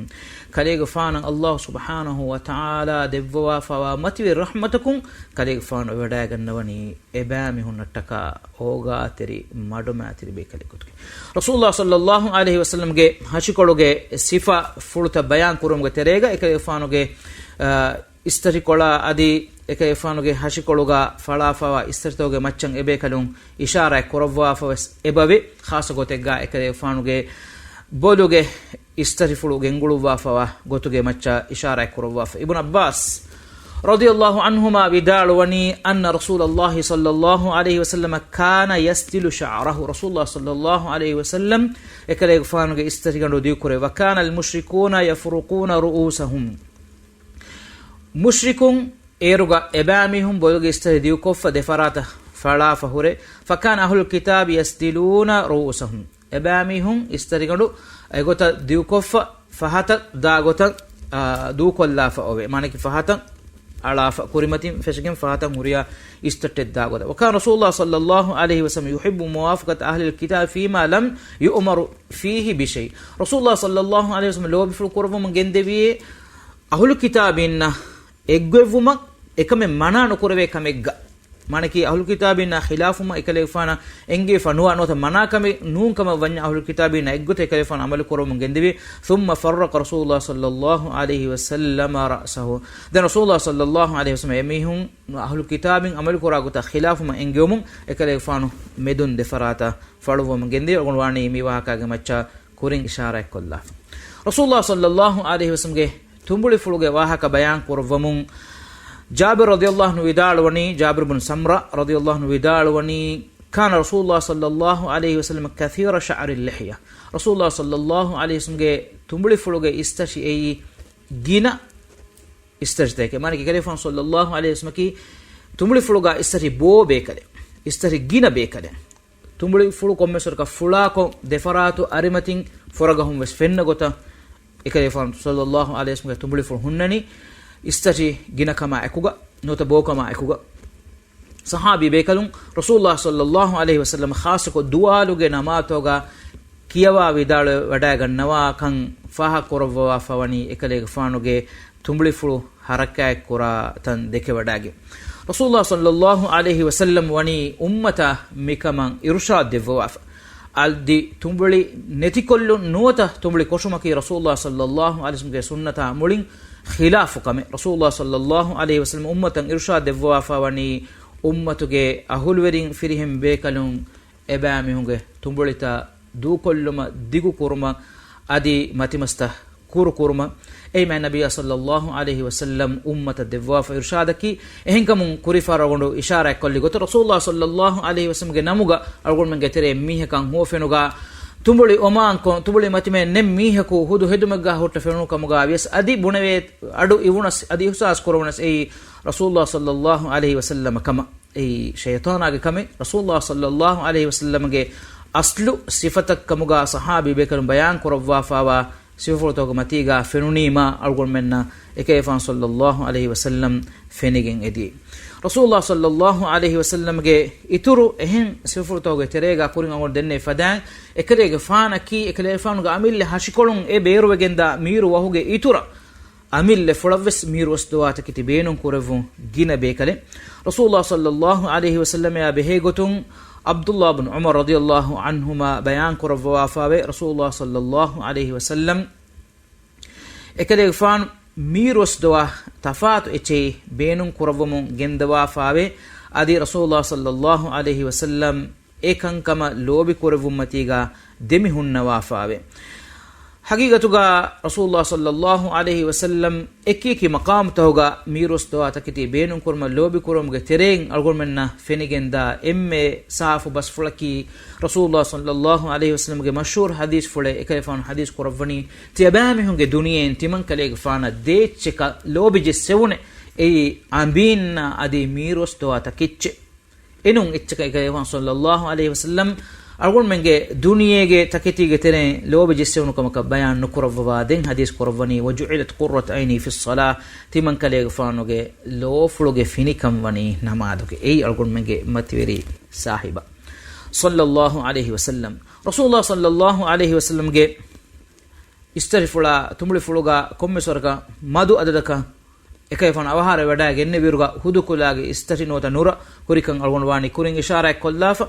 ކަލޭގެފާނަށް ﷲ ސުބްޙާނަހޫ ވަތަޢާލާ ދެއްވަވާފަވާ މަތިވެރި ރަޙްމަތަކުން ކަލޭގެފާނު ވެވަޑައިގަންނަވަނީ އެބައިމީހުންނަށްޓަކާ އޯގާތެރި މަޑުމައިތިރި ބޭކަލެއް ގޮތުގަ. ރަސޫލުﷲ ޞައްލަﷲ ޢަލައިހި ވަސައްލަމްގެ ހަށިކޮޅުގެ ސިފަފުޅުތައް ބަޔާން ކުރުމުގެ ތެރޭގަ އެކަލޭގެފާނުގެ، އަ، އިސްތަށިކޮޅާ އަދި އެކަލޭގެފާނުގެ ހަށިކޮޅުގަ ފަޅާފަވާ އިސްތަށިތަކުގެ މައްޗަށް އެބޭކަލުން އިޝާރާތް ކުރައްވާފަވެސް އެބަވޭ. ޚާއްޞަ ގޮތެއްގަ އެކަލޭގެފާނުގެ ބޮލުގެ އިސްތަށިފުޅު ގެންގުޅުއްވާފަވާ ގޮތުގެ މައްޗަށް އިޝާރާތް ކުރައްވާފަ. އިބްނު ޢައްބާސް ރަޟިޔަﷲ ޢަންހުމާ ވިދާޅުވަނީ، أن رسول الله صلى الله عليه وسلم كان يسدل شعره. ރަސޫލުﷲ ޞައްލަﷲ ޢަލައިހި ވަސައްލަމް އެކަލޭގެފާނުގެ އިސްތަށިގަނޑު ދިގުކުރޭ. وكان المشركون يفرقون رؤوسهم. މުޝްރިކުން އޭރުގަ އެބައިމީހުން ބޮލުގެ އިސްތަށި ދިގުކޮށްފަ ދެފަރާތަށް ފަޅާފަ ހުރޭ. فكان أهل الكتاب يسدلون رؤوسهم. އެބައިމީހުން އިސްތަށިގަނޑު އެގޮތަށް ދިގުކޮށްފަ ފަހަތަށް ދާ ގޮތަށް، އާ، ދޫކޮށްލާފަ އޮވޭ. މާނައަކީ ފަހަތަށް އަޅާފަ، ކުރިމަތިން ފެށިގެން ފަހަތަށް ހުރިހާ އިސްތަށެއް ދާ ގޮތަށް. وكان رسول الله صلى الله عليه وسلم يحب موافقة أهل الكتاب فيما لم يؤمر فيه بشيء. ރަސޫލުﷲ ޞައްލަﷲ ޢަލައިހި ވަސައްލަމަ ލޯބިފުޅު ކުރައްވަމުން ގެންދެވިއޭ އަހުލު ކިތާބީންނަށް އެއްގޮތްވުމަށް އެކަމެއް މަނާ ނުކުރެވޭ ކަމެއްގަ. މާނައަކީ އަހުލު ކިތާބީންނާ ޚިލާފުވުމަށް އެކަލޭގެފާނަށް އެނގިފަ ނުވާ ނުވަތަ މަނާ ކަމެއް ނޫން ކަމަށް ވަންޏާ އަހުލު ކިތާބީންނާ އެއްގޮތަށް އެކަލޭގެފާނު ޢަމަލު ކުރަމުން ގެންދެވި. ثم فرق رسول الله صلى الله عليه وسلم رأسه. ދެން ރަސޫލުﷲ ޞައްލަﷲ ޢަލައިހި ވަސައްލަމަ އެމީހުން އަހުލު ކިތާބިން ޢަމަލު ކުރާ ގޮތަށް ޚިލާފުވުމަށް އެންގެވުމުން އެކަލޭގެފާނު މެދުން ދެފަރާތަށް ފަޅުއްވަމުން ގެންދިޔަ. އަޅުގަނޑު ވާނީ މި ވާހަކާގެ މައްޗަށް ކުރިން އިޝާރާތް ކޮށްލާފަ. ރަސޫލުﷲ ޞައްލަﷲ ޢަލައިހި ވަސައްލަމަގެ ތުނބުޅިފުޅުގެ ވާހަކަ ބަޔާން ކުރައްވަމުން، ޖާބިރު ރަޟިޔަﷲ ޢަންހު ވިދާޅުވަނީ، ޖާބިރު ބުން ސަމްރާ ރަޟިޔަﷲ ޢަންހު ވިދާޅުވަނީ، كان رسول الله صلى الله عليه وسلم كثير شعر اللحية. ރަސޫލުﷲ ޞައްލަﷲ ޢަލައިހި ވަސައްލަމަގެ ތުނބުޅިފުޅުގެ އިސްތަށި އެއީ ގިނަ އިސްތަށިތަކެއް. މާނައަކީ އެކަލޭގެފާނު ޞައްލަﷲ ޢަލައިހި ވަސައްލަމަކީ ތުނބުޅިފުޅުގަ އިސްތަށި ބޯ ބޭކަލެއް، އިސްތަށި ގިނަ ބޭކަލެއް. ތުނބުޅިފުޅު ކޮންމެސް ވަރަކަށް ފުޅާކޮށް، ދެފަރާތު އަރިމަތިން ފުރަގަހުން ވެސް ފެންނަ ގޮތަށް އެކަލޭގެފާނު ޞައްލަﷲ ޢަލައިހި ވަސައްލަމަގެ ތުނބުޅިފުޅު ހުންނަނީ، އިސްތަށި ގިނަކަމާ އެކުގަ ނުވަތަ ބޯކަމާ އެކުގަ. ޞަޙާބީ ބޭކަލުން ރަސޫލުﷲ ޞައްލަﷲ ޢަލައިހި ވަސައްލަމަ ޚާއްޞަކޮށް ދުވާލުގެ ނަމާދުތަކުގަ ކިޔަވާ ވިދާޅުވެވަޑައިގަންނަވާ ކަން ފާހަގަކުރައްވަވާފަ ވަނީ އެކަލޭގެފާނުގެ ތުނބުޅިފުޅު ޙަރަކާތްކުރާ ތަން ދެކެވަޑައިގެން. ރަސޫލުﷲ ޞައްލަﷲ ޢަލައިހި ވަސައްލަމަ ވަނީ އުއްމަތަށް މިކަމަށް އިރުޝާދު ދެއްވަވާފަ. އަދި ތުނބުޅި ނެތިކޮށްލުން ނުވަތަ ތުނބުޅި ކޮށުމަކީ ރަސޫލުﷲ ޞައްލަﷲ ޢަލައިހި ވަސައްލަމަގެ ސުންނަތާ މުޅިން ޚިލާފު ކަމެއް. ރަސޫލުﷲ ޞައްލަﷲ ޢަލައިހި ވަސައްލަމަ އުއްމަތަށް އިރުޝާދު ދެއްވަވާފަ ވަނީ އުއްމަތުގެ އަހުލުވެރިން ފިރިހެން ބޭކަލުން އެބައިމީހުންގެ ތުނބުޅިތައް ދޫކޮށްލުމަށް، ދިގު ކުރުމަށް، އަދި މަތިމަސްތައް ކުރު ކުރުމަށް. އެއީ މާތް ނަބިއްޔާ ޞައްލަﷲ ޢަލައިހި ވަސައްލަމަ އުއްމަތަށް ދެއްވާފަ އިރުޝާދަކީ. އެހެންކަމުން ކުރިފަ އަޅުގަނޑު އިޝާރާތްކޮށްލި ގޮތަށް ރަސޫލުﷲ ޞައްލަﷲ ޢަލައިހި ވަސައްލަމަގެ ނަމުގަ އަޅުގަނޑުމެންގެ ތެރޭ މީހަކަށް ހުވަފެނުގަ ތުނބުޅި އޮމާންކޮށް، ތުނބުޅި މަތިމޭ ނެތް މީހަކު ހުދު ހެދުމެއްގަ ހުއްޓަ ފެނުނު ކަމުގަ ވިޔަސް އަދި ބުނެވޭ އަޑު އިވުނަސް އަދި އިޙްސާސް ކުރެވުނަސް އެއީ ރަސޫލުﷲ ޞައްލަﷲ ޢަލައިހި ވަސައްލަމަ ކަމަށް. އެއީ ޝައިޠާނާގެ ކަމެއް. ރަސޫލުﷲ ޞައްލަﷲ ޢަލައިހި ވަސައްލަމަގެ އަސްލު ސިފަތައް ކަމުގަ ޞަޙާބީ ބޭކަލުން ބަޔާން ކުރައްވާފަވާ ސިފަފުޅުތަކުގެ މަތީގަ ފެނުނީމާ އަޅުގަނޑުމެންނަށް އެކަލޭގެފާނު ޞައްލަﷲ ޢަލައިހި ވަސައްލަމަ ފެނިގެން އެދި. ރަސޫލުﷲ ޞައްލަﷲ ޢަލައިހި ވަސައްލަމަގެ އިތުރު އެހެން ސިފަފުޅުތަކުގެ ތެރޭގަ ކުރިން އަޅުގަނޑު ދެންނެވި ފަދައިން އެކަލޭގެފާނަކީ އެކަލޭގެފާނުގެ އަމިއްލަ ހަށިކޮޅުން އެ ބޭރުވެގެންދާ މީރު ވަހުގެ އިތުރަށް އަމިއްލަ ފުޅަށްވެސް މީރު އޮސްދޮވާތަކެތި ބޭނުން ކުރެއްވުން ގިނަ ބޭކަލެއް. ރަސޫލުﷲ ޞައްލަﷲ ޢަލައިހި ވަސައްލަމައާ ބެހޭ ގޮތުން ޢަބްދުﷲ ބިން ޢުމަރު ރަޟިޔަﷲ ޢަންހުމާ ބަޔާން ކުރައްވަވާފަވޭ، ރަސޫލުﷲ ޞައްލަﷲ ޢަލައިހި ވަސައްލަމަ އެކަލޭގެފާނު މީރު އޮސްދޮވާ ތަފާތު އެއްޗެހި ބޭނުން ކުރައްވަމުން ގެންދަވާފަވޭ. އަދި ރަސޫލުﷲ ޞައްލަﷲ ޢަލައިހި ވަސައްލަމަ އެ ކަންކަމަށް ލޯބި ކުރެއްވުންމަތީގަ ދެމި ހުންނަވާފަވޭ. ޙަޤީޤަތުގަ ރަސޫލުﷲ ޞައްލައްލާހު ޢަލައިހި ވަސައްލަމް އެކިއެކި މަޤާމުތަކުގަ މީރުވެސް ދޮވާ ތަކެތި ބޭނުންކުރުމަށް ލޯބިކުރުމުގެ ތެރެއިން އަޅުގަނޑުމެންނަށް ފެނިގެންދާ އެންމެ ސާފު ބަސްފުޅަކީ، ރަސޫލުﷲ ޞައްލައްލާހު ޢަލައިހި ވަސައްލަމްގެ މަޝްހޫރު ޙަދީޘްފުޅެއް. އެކަލޭގެފާނު ޙަދީޘް ކުރައްވަނީ، ތިޔަބައިމީހުންގެ ދުނިޔެއިން ތިމަންކަލޭގެފާނަށް ދޭއްޗެއް ލޯބި ޖެއްސެވުނެ، އެއީ އަނބީންނާ އަދި މީރުވެސް ދޮވާ ތަކެއްޗެއް. އެނޫން އެއްޗަކަށް އެކަލޭގެފާނު ޞައްލައްލާހު ޢަލައިހި ވަސައްލަމް އަޅުގަނޑުމެންގެ ދުނިޔޭގެ ތަކެތީގެ ތެރެއިން ލޯބި ޖެއްސެވުނު ކަމަކަށް ބަޔާން ނުކުރައްވަވާ ދެން ޙަދީޘް ކުރައްވަނީ، "وجعلت قرة عيني في الصلاة." ތިމަންކަލޭގެފާނުގެ ލޯފުޅުގެ ފިނިކަން ވަނީ ނަމާދުގަ. އެއީ އަޅުގަނޑުމެންގެ މަތިވެރި ސާހިބާ ޞައްލައްލާހު ޢަލައިހި ވަސައްލަމް. ރަސޫލުﷲ ޞައްލައްލާހު ޢަލައިހި ވަސައްލަމްގެ އިސްތަށިފުޅާ ތުނބުޅިފުޅުގަ ކޮންމެސް ވަރަކަށް މަދު އަދަދަކަށް އެކަލޭގެފާނު އަވަހާރަވެވަޑައިގެންނެވިއިރުގަ ހުދުކުލާގެ އިސްތަށި ނުވަތަ ނުރަ ހުރިކަން އަޅުގަނޑު ވާނީ ކުރިން އިޝާރާތް ކޮށްލާފަ.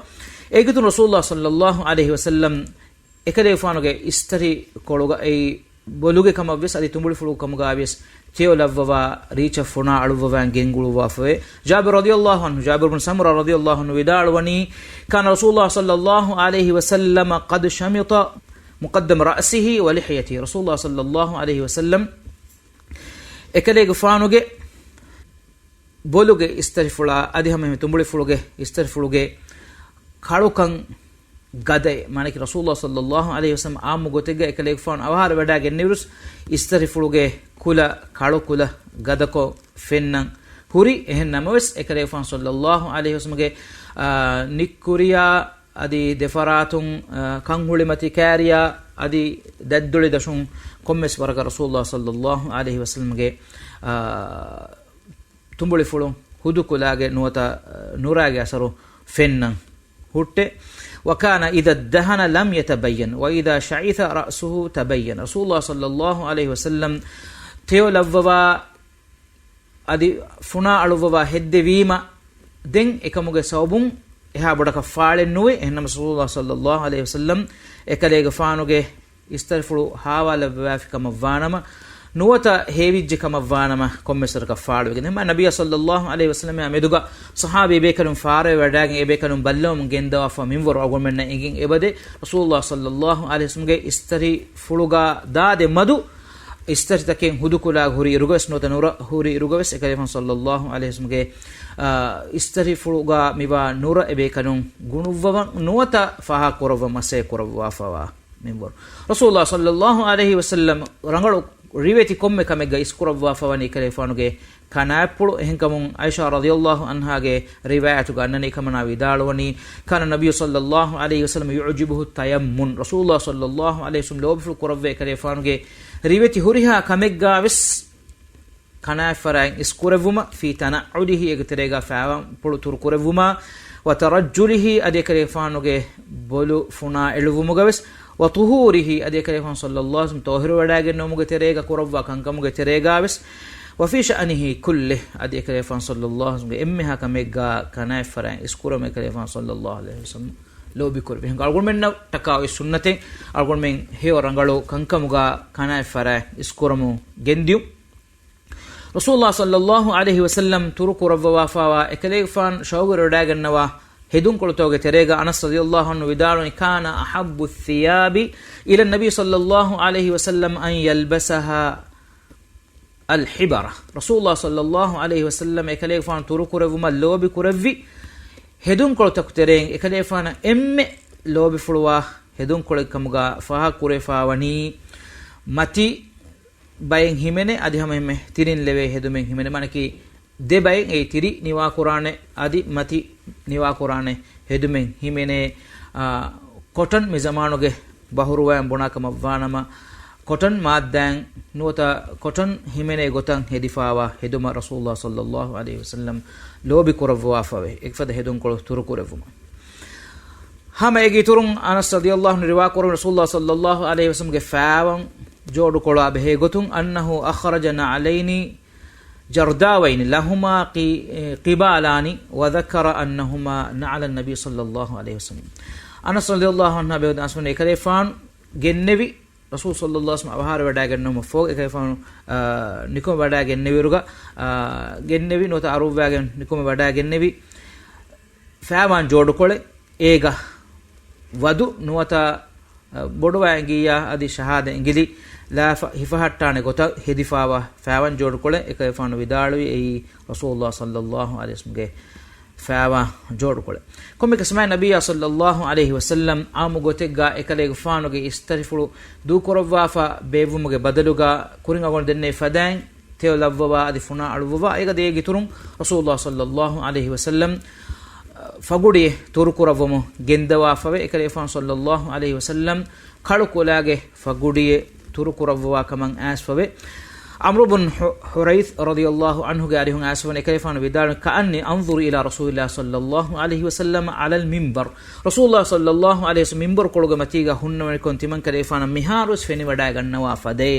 އޭގެ އިތުރުން ރަސޫލުﷲ ޞައްލައްލާހު ޢަލައިހި ވަސައްލަމް އެކަލޭގެފާނުގެ އިސްތަށި ކޮޅުގައި ބޮލުގެ ކަމަށްވެސް އަދި ތުނބުޅިފުޅު ކަމުގައިވިޔަސް ތެޔޮ ލައްވަވާ ރީޗަށް ފުނާ އަޅުއްވަވާ ގެންގުޅުއްވާފަވޭ. ޖާބިރު ރަޟިޔައްލާހު ޢަންހު، ޖާބިރު ބިން ސަމުރާ ރަޟިޔައްލާހު ޢަންހު ވިދާޅުވަނީ، كان رسول الله صلى الله عليه وسلم قد شمط مقدم رأسه ولحيته. ރަސޫލުﷲ ޞައްލައްލާހު ޢަލައިހި ވަސައްލަމް އެކަލޭގެފާނުގެ ބޮލުގެ އިސްތަށިފުޅާ އަދި ހަމަ ތުނބުޅިފުޅުގެ އިސްތަށިފުޅުގެ ކަޅުކަން ގަދައެއް. މާނައަކީ، ރަސޫލުﷲ ޞައްލައްލާހު ޢަލައިހި ވަސައްލަމް ޢާއްމު ގޮތެއްގަ އެކަލޭގެފާނު އަވަހާރަވެވަޑައިގެންނެވިއިރު، އިސްތަށިފުޅުގެ ކުލަ ކަޅުކުލަ ގަދަކޮށް ފެންނަން ހުރި. އެހެން ނަމަވެސް، އެކަލޭގެފާނު ޞައްލައްލާހު ޢަލައިހި ވަސައްލަމްގެ، އާ، ނިއްކުރިޔާ އަދި ދެފަރާތުން، އާ، ކަންހުޅިމަތި ކާރިޔާ އަދި ދަތްދޮޅި ދަށުން ކޮންމެސް ވަރަކަށް ރަސޫލުﷲ ޞައްލައްލާހު ޢަލައިހި ވަސައްލަމްގެ، އާ، ތުނބުޅިފުޅު ހުދުކުލާގެ ނުވަތަ، އާ، ނުރާގެ އަސަރު ފެންނަން ހުއްޓެ. وكان إذا ادهن لم يتبين، وإذا شعث رأسه تبين. ރަސޫލުﷲ ޞައްލައްލާހު ޢަލައިހި ވަސައްލަމް ތެޔޮ ލައްވަވާ އަދި ފުނާ އަޅުއްވަވާ ހެއްދެވީމަ، ދެން އެކަމުގެ ސަބަބުން އެހާ ބޮޑަކަށް ފާޅެއް ނުވޭ. އެހެންނަމަ ރަސޫލުﷲ ޞައްލައްލާހު ޢަލައިހި ވަސައްލަމް އެކަލޭގެފާނުގެ އިސްތަށިފުޅު ހާވާލައްވާފި ކަމަށް ވާނަމަ، ނުވަތަ ހޭވިއްޖެ ކަމަށް ވާނަމަ، ކޮންމެސް ވަރަކަށް ފާޅުވެގެން. އެހެންމަ ނަބިއްޔާ ޞައްލައްލާހު ޢަލައިހި ވަސައްލަމާ މެދުގަ ޞަޙާބީ ބޭކަލުން ފާރަވެވަޑައިގެން އެބޭކަލުން ބައްލަވަމުން ގެންދަވާފަ މިންވަރު އަޅުގަނޑުމެންނަށް އެނގެން އެބަދޭ. ރަސޫލުﷲ ޞައްލައްލާހު ޢަލައިހި ވަސައްލަމްގެ އިސްތަށިފުޅުގަ ދާދެ މަދު އިސްތަށިތަކެއް ހުދުކުލާ ހުރި އިރުގަވެސް ނުވަތަ ނުރަ ހުރި އިރުގަވެސް އެކަލޭފާނު ޞައްލައްލާހު ޢަލައިހި ވަސައްލަމްގެ، އާ، އިސްތަށިފުޅުގަ މިވާ ނުރަ އެބޭކަލުން ގުނުއްވަވަން ނުވަތަ ފާހަގަ ކުރައްވަން މަސައްކަތް ކުރައްވާފަވާ މިންވަރު. ރަސޫލުﷲ ޞައްލައްލާހު ޢަލައިހި ވަސައްލަމް ރަނގަޅު ރިވެތި ކޮންމެ ކަމެއްގަ އިސްކުރައްވާފަވަނީ އެކަލޭފާނުގެ ކަނާތްޕުޅު. އެހެންކަމުން ޢާއިޝާ ރަޟިޔައްލާހު ޢަންހާގެ ރިވާޔަތުގަ އަންނަނީ ކަމަނާ ވިދާޅުވަނީ، كان النبي صلى الله عليه وسلم يعجبه التيمن. ރަސޫލުﷲ ޞައްލައްލާހު ޢަލައިހި ވަސައްލަމް ލޯބިފުޅު ކުރައްވައި އެކަލޭފާނުގެ ރިވެތި ހުރިހާ ކަމެއްގާވެސް ކަނާތްފަރާތް އިސްކުރެއްވުމަށް، في تنعله، އޭގެ ތެރޭގަ ފާވަންޕުޅު ތުރުކުރެއްވުމާ، وترجله، އަދި އެކަލޭފާނުގެ ބޮލު ފުނާ އެޅުއްވުމުގަވެސް، وطهوره، އަދި އެކަލޭފާނު ޞައްލައްލާހު ޢަލައިހި ވަސައްލަމް ޠާހިރުވެވަޑައިގެންނެވުމުގެ ތެރޭގަ ކުރައްވާ ކަންކަމުގެ ތެރޭގާވެސް، وفي شأنه كله، އަދި އެކަލޭފާނު ޞައްލައްލާހު ޢަލައިހި ވަސައްލަމްގެ އެންމެހާ ކަމެއްގާ ކަނާތްފަރާތް އިސްކުރުމަށް އެކަލޭފާނު ޞައްލައްލާހު ޢަލައިހި ވަސައްލަމް ލޯބިކުރެއްވި. އަޅުގަނޑުމެންނަށް ޓަކާ އޮތް ސުންނަތެއް، އަޅުގަނޑުމެން ހެޔޮ ރަނގަޅު ކަންކަމުގާ ކަނާތްފަރާތް އިސްކުރަމުން ގެންދިޔުން. ރަސޫލުﷲ ޞައްލައްލާހު ޢަލައިހި ވަސައްލަމް ތުރުކުރައްވަވާފަވާ އެކަލޭގެފާނު ޝައުގުވެރިވެވަޑައިގަންނަވާ ހެދުންކޮޅުތަކުގެ ތެރޭގަ އަނަސް ރަޟިޔައްލާހު ޢަންހު ވިދާޅުވަނީ، كان أحب الثياب إلى النبي صلى الله عليه وسلم أن يلبسها الحبرة. ރަސޫލުﷲ ޞައްލައްލާހު ޢަލައިހި ވަސައްލަމް އެކަލޭގެފާނު ތުރުކުރެއްވުމަށް ލޯބި ކުރެއްވި ހެދުންކޮޅުތަކު ތެރެއިން އެކަލޭގެފާނަށް އެންމެ ލޯބިފުޅުވާ ހެދުންކޮޅެއް ކަމުގަ ފާހަގަކުރެވިފަވަނީ މަތި ބައެއް ހިމެނޭ، އަދި ހަމަ އެންމެ ތިރިން ލެވޭ ހެދުމެއް ހިމެނޭ. މާނައަކީ ދެ ބައެއް، އެއީ ތިރި ނިވާކުރާނެ އަދި މަތި ނިވާކުރާނެ ހެދުމެއް ހިމެނޭ. އާ، ކޮޓަން މި ޒަމާނުގެ ބަހުރުވައިން ބުނާ ކަމަށް ވާނަމަ، ކޮޓަން މާއްދާއިން ނުވަތަ ކޮޓަން ހިމެނޭ ގޮތަށް ހެދިފަވާ ހެދުމަށް ރަސޫލުﷲ ޞައްލައްލާހު ޢަލައިހި ވަސައްލަމް ލޯބި ކުރައްވަވާފަވޭ. އެފަދަ ހެދުންކޮޅު ތުރުކުރެއްވުމަށް. ހަމަ އޭގެ އިތުރުން އަނަސް ރަޟިޔައްލާހު ޢަންހު ރިވާކުރައްވަނީ ރަސޫލުﷲ ޞައްލައްލާހު ޢަލައިހި ވަސައްލަމްގެ ފާވަން ޖޯޑުކޮޅާ ބެހޭ ގޮތުން، أنه أخرج نعلين جرداوين لهما قي-، قبالان وذكر أنهما نعل النبي صلى الله عليه وسلم. އަނަސް ރަޟިޔައްލާހު ޢަންހު ބެހޭގޮތުން އަނަސް ވަނީ އެކަލޭފާނު ގެންނެވި ރަސޫލު ޞައްލައްލާހު ޢަލައިހި ވަސައްލަމް އަވަހާރަވެވަޑައިގެންނެވުމަށްފަހު އެކަލޭފާނު، އާ، ނިކުމެވަޑައިގެންނެވިއިރުގަ، އާ، ގެންނެވި ނުވަތަ އަރުއްވައިގެން ނިކުމެވަޑައިގެންނެވި ފާވާން ޖޯޑުކޮޅެއް، އޭގަ ވަދު ނުވަތަ ބޮޑުވާ އެނގިއްޔާ އަދި ޝަހާދަ އެނގިލި ލާފަ ހިފަހައްޓާނެ ގޮތަށް ހެދިފާވާ ފައިވަން ޖޯޑުކޮޅެއް އެކަލޭގެފާނު ވިދާޅުވި އެއީ ރަސޫލުﷲ ޞައްލައްލާހު ޢަލައިހި ވަސައްލަމްގެ ފައިވާ ޖޯޑުކޮޅެއް. ކޮންމެ ކަސްމާއި ނަބިއްޔާ ޞައްލައްލާހު ޢަލައިހި ވަސައްލަމް ޢާއްމު ގޮތެއްގަ އެކަލޭގެފާނުގެ އިސްތަށިފުޅު ދޫކުރައްވާފަ ބޭއްވުމުގެ ބަދަލުގަ ކުރިން އަޅުގަނޑު ދެންނެވި ފަދައިން ތެޔޮ ލައްވަވާ އަދި ފުނާ އަޅުއްވަވާ، އޭގަ ދޭގެ އިތުރުން ރަސޫލުﷲ ޞައްލައްލާހު ޢަލައިހި ވަސައްލަމް ފަގުޑިއެއް ތުރުކުރައްވަމުން ގެންދަވާފަވޭ. އެކަލޭގެފާނު ޞައްލައްލާހު ޢަލައިހި ވަސައްލަމް ކަޅުކުލާގެ ފަގުޑިއެއް ތުރުކުރައްވަވާ ކަމަށް އައިސްފަވޭ. ޢަމްރު ބުން ޙު-، ޙުރައިޘް ރަޟިޔައްލާހު ޢަންހުގެ އަރިހުން އައިސްފަވަނީ އެކަލޭގެފާނު ވިދާޅުވި، كأني أنظر إلى رسول الله صلى الله عليه وسلم على المنبر. ރަސޫލުﷲ ޞައްލައްލާހު ޢަލައިހި ވަސައްލަމް މިންބަރު ކޮޅުގެ މަތީގަ ހުންނަވަނިކޮށް ތިމަންކަލޭގެފާނަށް މިހާރުވެސް ފެނިވަޑައިގަންނަވާ ފަދައޭ.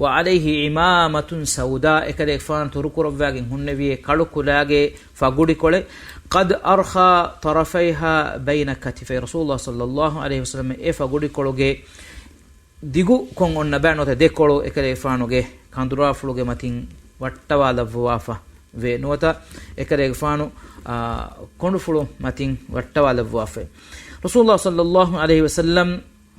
وعليه عمامة سوداء، އެކަލޭގެފާނު ތުރުކުރައްވާގެން ހުންނެވިއޭ ކަޅު ކުލާގެ ފަގުޑިކޮޅެއް، قد أرخى طرفيها بين كتفيه، ރަސޫލުﷲ ޞައްލައްލާހު ޢަލައިހި ވަސައްލަމް އެ ފަގުޑިކޮޅުގެ ދިގުކޮށް އޮންނަ ބައި ނުވަތަ ދެކޮޅު އެކަލޭގެފާނުގެ ކަނދުރާފުޅުގެ މަތިން ވައްޓަވާލައްވަވާފަ ވޭ. ނުވަތަ އެކަލޭގެފާނު، އާ، ކޮނޑުފުޅު މަތިން ވައްޓަވާލައްވާފަ. ރަސޫލުﷲ ޞައްލައްލާހު ޢަލައިހި ވަސައްލަމް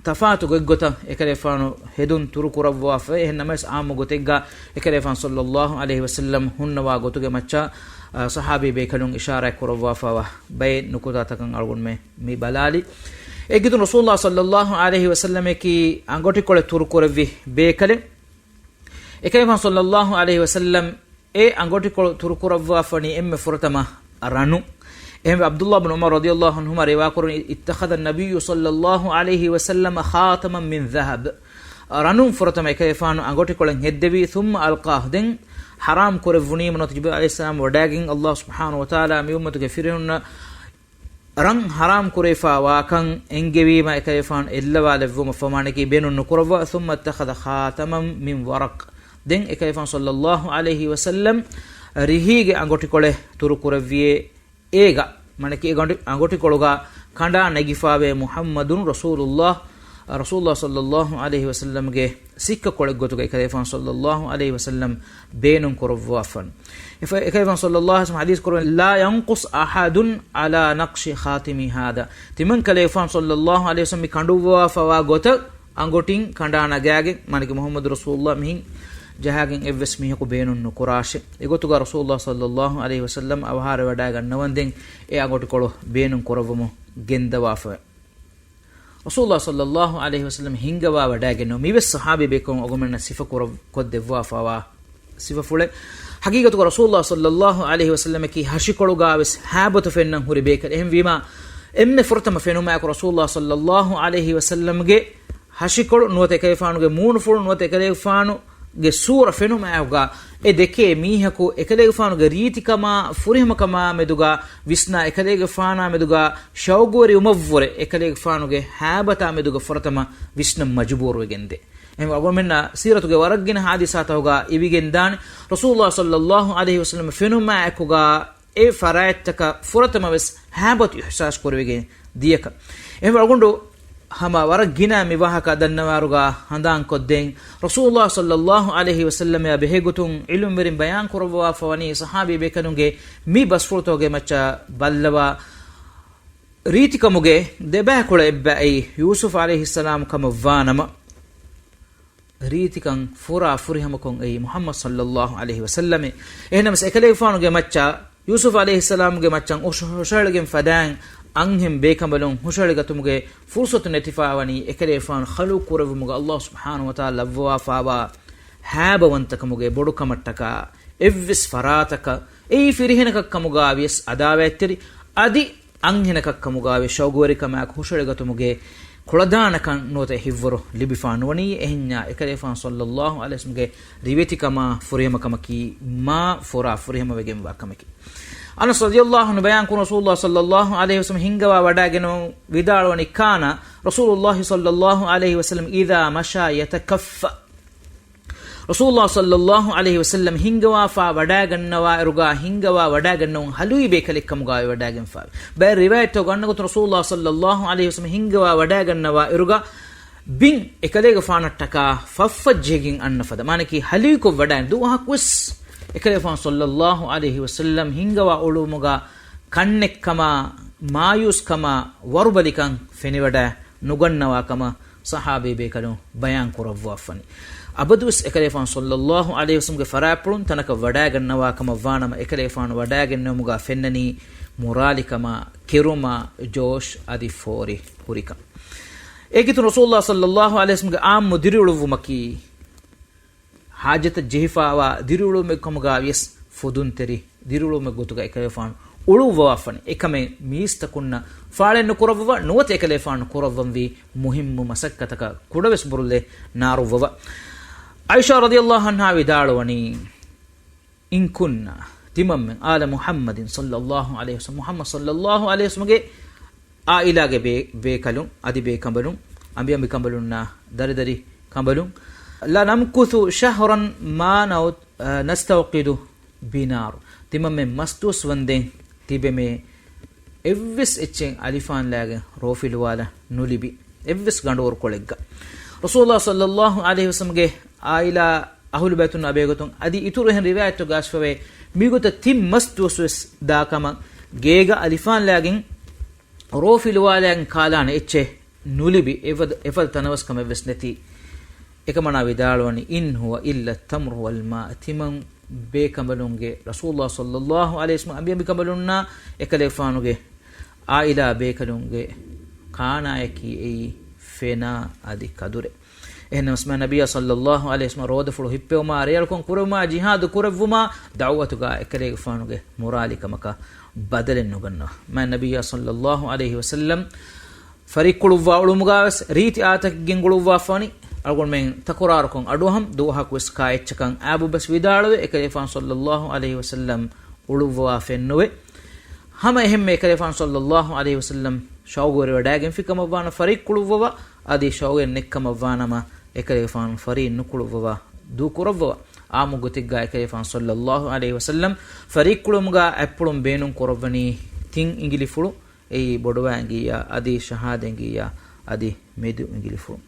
ތަފާތު ގޮތްގޮތަށް އެކަލޭގެފާނު ހެދުން ތުރުކުރައްވާފަ. އެހެން ނަމަވެސް ޢާއްމު ގޮތެއްގަ އެކަލޭގެފާނު ޞައްލައްލާހު ޢަލައިހި ވަސައްލަމް ހުންނަވާ ގޮތުގެ މައްޗަށް، އާ، ޞަޙާބީ ބޭކަލުން އިޝާރާތް ކުރައްވާފަވާ ބައެއް ނުކުތާތަކަށް އަޅުގަނޑުމެ މި ބަލާލި. އެއްގެ އިތުރުން ރަސޫލުﷲ ޞައްލައްލާހު ޢަލައިހި ވަސައްލަމަކީ އަނގޮޓިކޮޅެއް ތުރުކުރެއްވި ބޭކަލެއް. އެކަލޭގެފާނު ޞައްލައްލާހު ޢަލައިހި ވަސައްލަމް އެ އަނގޮޓިކޮޅު ތުރުކުރައްވާފަނީ އެންމެ ފުރަތަމަ ރަނުން. އެހެންވެ، ޢަބްދުﷲ ބިން ޢުމަރު ރަޟިޔައްލާހު ޢަންހުމާ ރިވާކުރަނީ، اتخذ النبي صلى الله عليه وسلم خاتما من ذهب. ރަނުން ފުރަތަމަ އެކަލޭގެފާނު އަނގޮޓިކޮޅެއް ހެއްދެވީ، ثم ألقاه، ދެން ޙަރާމް ކުރެއްވުނީމަ ނުވަތަ ޖިބްރީލް ޢަލައިހިއްސަލާމް ވަޑައިގެން ﷲ ސުބްޙާނަހޫ ވަތަޢާލާ މި އުއްމަތުގެ ފިރިހެނުންނަށް ރަން ޙަރާމް ކުރެވިފާވާކަން އެންގެވީމަ އެކަލޭގެފާނު އެއްލަވާލެއްވުމަށް ފަހު މާނައަކީ ބޭނުން ނުކުރައްވާ، ثم اتخذ خاتما من ورق. ދެން އެކަލޭގެފާނު ޞައްލައްލާހު ޢަލައިހި ވަސައްލަމް ރިހީގެ އަނގޮޓިކޮޅެއް ތުރުކުރެއްވިއޭ އޭގަ، މާނައަކީ އެ ގަނޑި-، އަނގޮޓިކޮޅުގަ ކަނޑާ ނެގިފާވޭ މުޙައްމަދުން ރަސޫލުﷲ، ރަސޫލުﷲ ޞައްލައްލާހު ޢަލައިހި ވަސައްލަމްގެ ސިއްކަކޮޅެއްގޮތުގައި ކަލޭފާން ޞައްލައްލާހު ޢަލައިހި ވަސައްލަމް ބޭނުން ކުރައްވާފަން. އެފަ-، އެކަލޭފާން ޞައްލައްލާހު ޢަލައިހި ވަސައްލަމް ޙަދީޘް ކުރައްވަނީ، لا ينقص أحد على نقش خاتمي هذا. ތިމަން ކަލޭފާން ޞައްލައްލާހު ޢަލައިހި ވަސައްލަމް މި ކަނޑުއްވާފަވާ ގޮތަށް އަނގޮޓިން ކަނޑާ ނަގާގެން، މާނައަކީ މުޙައްމަދު ރަސޫލުﷲ މިހިން ޖަހާގެން އެއްވެސް މީހަކު ބޭނުން ނުކުރާށޭ. އެގޮތުގަ ރަސޫލުﷲ ޞައްލައްލާހު ޢަލައިހި ވަސައްލަމް އަވަހާރަވެވަޑައިގަންނަވަން ދެން އެ އަނގޮޓިކޮޅު ބޭނުން ކުރައްވަމުން ގެންދަވާފަ. ރަސޫލުﷲ ޞައްލައްލާހު ޢަލައިހި ވަސައްލަމް ހިންގަވާ ވަޑައިގެންނެވުނު މިވެސް ޞަޙާބީ ބޭކަލުން އަޅުގަނޑުމެންނަށް ސިފަ ކުރަ-، ކޮށްދެއްވާފަވާ ސިފަފުޅެއް. ޙަޤީޤަތުގަ ރަސޫލުﷲ ޞައްލައްލާހު ޢަލައިހި ވަސައްލަމަކީ ހަށިކޮޅުގަވެސް ހައިބަތު ފެންނަން ހުރި ބޭކަލެއް. އެހެންވީމަ، އެންމެ ފުރަތަމަ ފެނުމާއެކު ރަސޫލުﷲ ޞައްލައްލާހު ޢަލައިހި ވަސައްލަމްގެ ހަށިކޮޅު ނުވަތަ އެކަލޭފާނުގެ މޫނުފުޅު ނުވަތަ އެކަލޭފާނުގެ ސޫރަ ފެނުމާއެކުގަ އެ ދެކޭ މީހަކު އެކަލޭގެފާނުގެ ރީތިކަމާ ފުރިހަމަކަމާ މެދުގަ ވިސްނާ، އެކަލޭގެފާނާ މެދުގަ ޝައުގުވެރިވުމަށްވުރެ އެކަލޭގެފާނުގެ ހައިބަތާ މެދުގަ ފުރަތަމަ ވިސްނަން މަޖުބޫރުވެގެންދޭ. އެހެންވެ، އަޅުގަނޑުމެންނަށް ސީރަތުގެ ވަރަށް ގިނަ ހާދިސާތަކުގަ އިވިގެންދާނެ، ރަސޫލުﷲ ޞައްލައްލާހު ޢަލައިހި ވަސައްލަމް ފެނުމާއެކުގަ އެ ފަރާތްތަކަށް ފުރަތަމަވެސް ހައިބަތު އިޙްސާސް ކުރެވިގެން ދިޔަކަން. އެހެންވެ، އަޅުގަނޑު ހަމަ ވަރަށް ގިނަ މި ވާހަކަ ދަންނަވާރުގަ ހަނދާންކޮށްދޭން، ރަސޫލުﷲ ޞައްލައްލާހު ޢަލައިހި ވަސައްލަމްއާ ބެހޭގޮތުން ޢިލްމުވެރިން ބަޔާން ކުރައްވާފަވަނީ ޞަޙާބީ ބޭކަލުންގެ މި ބަސްފުޅުތަކުގެ މައްޗަށް ބައްލަވާ ރީތިކަމުގެ ދެބައިކުޅަ އެއްބައި ޔޫސުފް ޢަލައިހިއްސަލާމް ކަމަށްވާނަމަ، ރީތިކަން ފުރާ ފުރިހަމަކޮށް އެއީ މުޙައްމަދު ޞައްލައްލާހު ޢަލައިހި ވަސައްލަމޭ. އެހެންނަމަވެސް އެކަލޭގެފާނުގެ މައްޗަށް ޔޫސުފް ޢަލައިހިއްސަލާމްގެ މައްޗަށް ހުށަ-، ހުށަހެޅިގެން ފަދައިން އަންހެން ބޭކަނބަލުން ހުށަހެޅިގަތުމުގެ ފުރުޞަތު ނެތިފާވަނީ އެކަލޭގެފާނު ޚަލްޤު ކުރެއްވުމުގަ ﷲ ސުބްޙާނަހޫ ވަތަޢާލާ ލައްވަވާފާވާ ހައިބަވަންތަކަމުގެ ބޮޑުކަމަށްޓަކާ. އެއްވެސް ފަރާތަކަށް އެއީ ފިރިހެނަކަށް ކަމުގަ ވިޔަސް އަދާވަތްތެރި އަދި އަންހެނަކަށް ކަމުގަ ވިޔަސް ޝައުގުވެރިކަމާއެކު ހުށަހެޅިގަތުމުގެ ކުޅަދާނަކަން ނުވަތަ ހިތްވަރު ލިބިފާ ނުވަނީ. އެހެންޏާ އެކަލޭގެފާނު ޞައްލައްލާހު ޢަލައިހި ވަސައްލަމްގެ ރިވެތިކަމާ ފުރިހަމަކަމަކީ މާ ފުރާ ފުރިހަމަވެގެންވާ ކަމަކީ. އަނަސް ރަޟިޔައްލާހު ޢަންހު ބަޔާންކުރަން ރަސޫލުﷲ ޞައްލައްލާހު ޢަލައިހި ވަސައްލަމް ހިންގަވާ ވަޑައިގެން ވިދާޅުވަނީ، كان رسول الله صلى الله عليه وسلم إذا مشى يتكفأ. ރަސޫލުﷲ ޞައްލައްލާހު ޢަލައިހި ވަސައްލަމް ހިންގަވާފާ ވަޑައިގަންނަވާއިރުގަ، ހިންގަވާ ވަޑައިގަންނަވަން ހަލުވި ބޭކަލެއްކަމުގަ ވަޑައިގެންފާވި. ބައެއް ރިވާޔަތްތަކު ގަންނަ ގޮތުން ރަސޫލުﷲ ޞައްލައްލާހު ޢަލައިހި ވަސައްލަމް ހިންގަވާ ވަޑައިގަންނަވާއިރުގަ، ބިން އެކަލޭގެފާނަށްޓަކާ ފަށްފަށްޖެހިގެން އަންނަ ފަދަ، މާނައަކީ ހަލުވިކޮށް ވަޑައި ދުވަހަކުވެސް އެކަލޭގެފާނު ޞައްލައްލާހު ޢަލައިހި ވަސައްލަމް ހިންގަވާ އުޅުމުގަ ކަންނެއްކަމާ، މާޔޫސްކަމާ، ވަރުބަލިކަން ފެނިވަޑައި ނުގަންނަވާ ކަމަށް ޞަޙާބީ ބޭކަލުން ބަޔާން ކުރައްވާފަނީ. އަބަދުވެސް އެކަލޭފާނު ޞައްލައްލާހު ޢަލައިހި ވަސައްލަމްގެ ފަރާތްޕުޅުން ތަނަކަށް ވަޑާގަންނަވާ ކަމަށްވާނަމަ، އެކަލޭފާނު ވަޑާގެންނެވުމުގާ ފެންނަނީ މުރާލިކަމާ، ކެރުމާ، ޖޯޝް އަދި ފޯރި ހުރިކަން. އޭގެތުން ރަސޫލުﷲ ޞައްލައްލާހު ޢަލައިހި ވަސައްލަމްގެ ޢާއްމު ދިރިއުޅުއްވުމަކީ، ޙާޖަތަށް ޖެހިފާވާ ދިރިއުޅުމެއް ކަމުގާ ވިޔަސް ފުދުންތެރި ދިރިއުޅުމެއް ގޮތުގަ އެކަލޭފާނު އުޅުއްވަވާފަނި. އެކަމެއް މީސްތަކުންނަށް ފާޅެއް ނުކުރައްވަވާ، ނުވަތަ އެކަލޭފާނު ކުރައްވަންވީ މުހިއްމު މަސައްކަތަކަށް ކުޑަވެސް ބުރުލެއް ނާރުއްވަވާ. ޢާއިޝާ ރަޟިޔައްލާހު ޢަންހާ ވިދާޅުވަނީ، އިން ކުންނަ، ތިމަންމެން، އާލަ މުޙައްމަދިން ޞައްލައްލާހު ޢަލައިހި ވަސައްލަމް، މުޙައްމަދު ޞައްލައްލާހު ޢަލައިހި ވަސައްލަމްގެ ޢާއިލާގެ ބޭ-، ބޭކަލުން، އަދި ބޭކަނބަލުން، އަނބިއަނބިކަނބަލުންނާ ދަރިދަރި ކަނބަލުން، ލަނަމްކުޘު ޝަހްރަން މާ ނައު-، އަ، ނަސްތައުޤިދު ބިނާރު. ތިމަންމެން މަސްދުވަސް ވަންދެން ތިބެމޭ، އެއްވެސް އެއްޗެއް އަލިފާންލާގެން ރޯފިލުވާލަން ނުލިބި، އެއްވެސް ގަނޑުވަރުކޮޅެއްގަ. ރަސޫލުﷲ ޞައްލައްލާހު ޢަލައިހި ވަސައްލަމްގެ ޢާއިލާ އަހުލު ބައިތުންނާ ބެހޭގޮތުން އަދި އިތުރު އެހެން ރިވާޔަތްތަކުގަ އައިސްފަވޭ، މިގޮތަށް ތިން މަސް ދުވަސްވެސް ދާކަމަށް ގޭގަ އަލިފާންލާގެން ރޯފިލުވާލަން ކާލާނެ އެއްޗެއް ނުލިބި، އެފަދަ، އެފަދަ ތަނަވަސްކަމެއްވެސް ނެތި. އެކަމަނާ ވިދާޅުވަނީ، އިން ހުވަ އިއްލަ ތަމްރު ވަލް މާ، ތިމަން ބޭކަނބަލުންގެ، ރަސޫލުﷲ ޞައްލައްލާހު ޢަލައިހި ވަސައްލަމް އަނބިއަނބިކަނބަލުންނާ އެކަލޭފާނުގެ ޢާއިލާ ބޭކަލުންގެ ކާނާޔަކީ އެއީ ފެނާ އަދި ކަދުރެއް. އެހެންނަމަސް މާ ނަބިއްޔާ ޞައްލައްލާހު ޢަލައިހި ވަސައްލަމް ރޯދަފުޅު ހިއްޕެވުމާ، ރޭއަޅުކަން ކުރެވުމާ، ޖިހާދު ކުރެއްވުމާ، ދަޢުވަތުގާ އެކަލޭގެފާނުގެ މުރާލިކަމަކަށް ބަދަލެއް ނުގަންނަވާ. މާ ނަބިއްޔާ ޞައްލައްލާހު ޢަލައިހި ވަސައްލަމް ފަރިއްކުޅުއްވާ އުޅުމުގާވެސް ރީތި އާދަތަކެއް ގެންގުޅުއްވާފަވަނީ. އަޅުގަނޑުމެން ތަކުރާރުކޮށް އަޑުއަހަން، ދުވަހަކުވެސް ކާ އެއްޗަކަށް އާބުބަސް ވިދާޅުވެ، އެކަލޭފާނު ޞައްލައްލާހު ޢަލައިހި ވަސައްލަމް އުޅުއްވަވާފައެއްނުވޭ. ހަމަ އެހެންމެ އެކަލޭފާނު ޞައްލައްލާހު ޢަލައިހި ވަސައްލަމް ޝައުގުވެރިވެވަޑައިގެންފި ކަމަށްވާނަމަ ފަރިއްކުޅުއްވަވާ، އަދި ޝައުގުވެރި ނެތްކަމަށްވާނަމަ އެކަލޭފާނު ފަރީއް ނުކުޅުއްވަވާ ދޫކުރައްވަވާ. ޢާއްމު ގޮތެއްގާ އެކަލޭފާނު ޞައްލައްލާހު ޢަލައިހި ވަސައްލަމް ފަރިއްކުޅުމުގާ އަތްޕުޅުން ބޭނުން ކުރައްވަނީ ތިން އިނގިލިފުޅު، އެއީ ބޮޑުވާ އިނގިއްޔާ އަދި ޝަހާދަ އިނގިއްޔާ އަދި މެދު އިނގިލިފުޅު.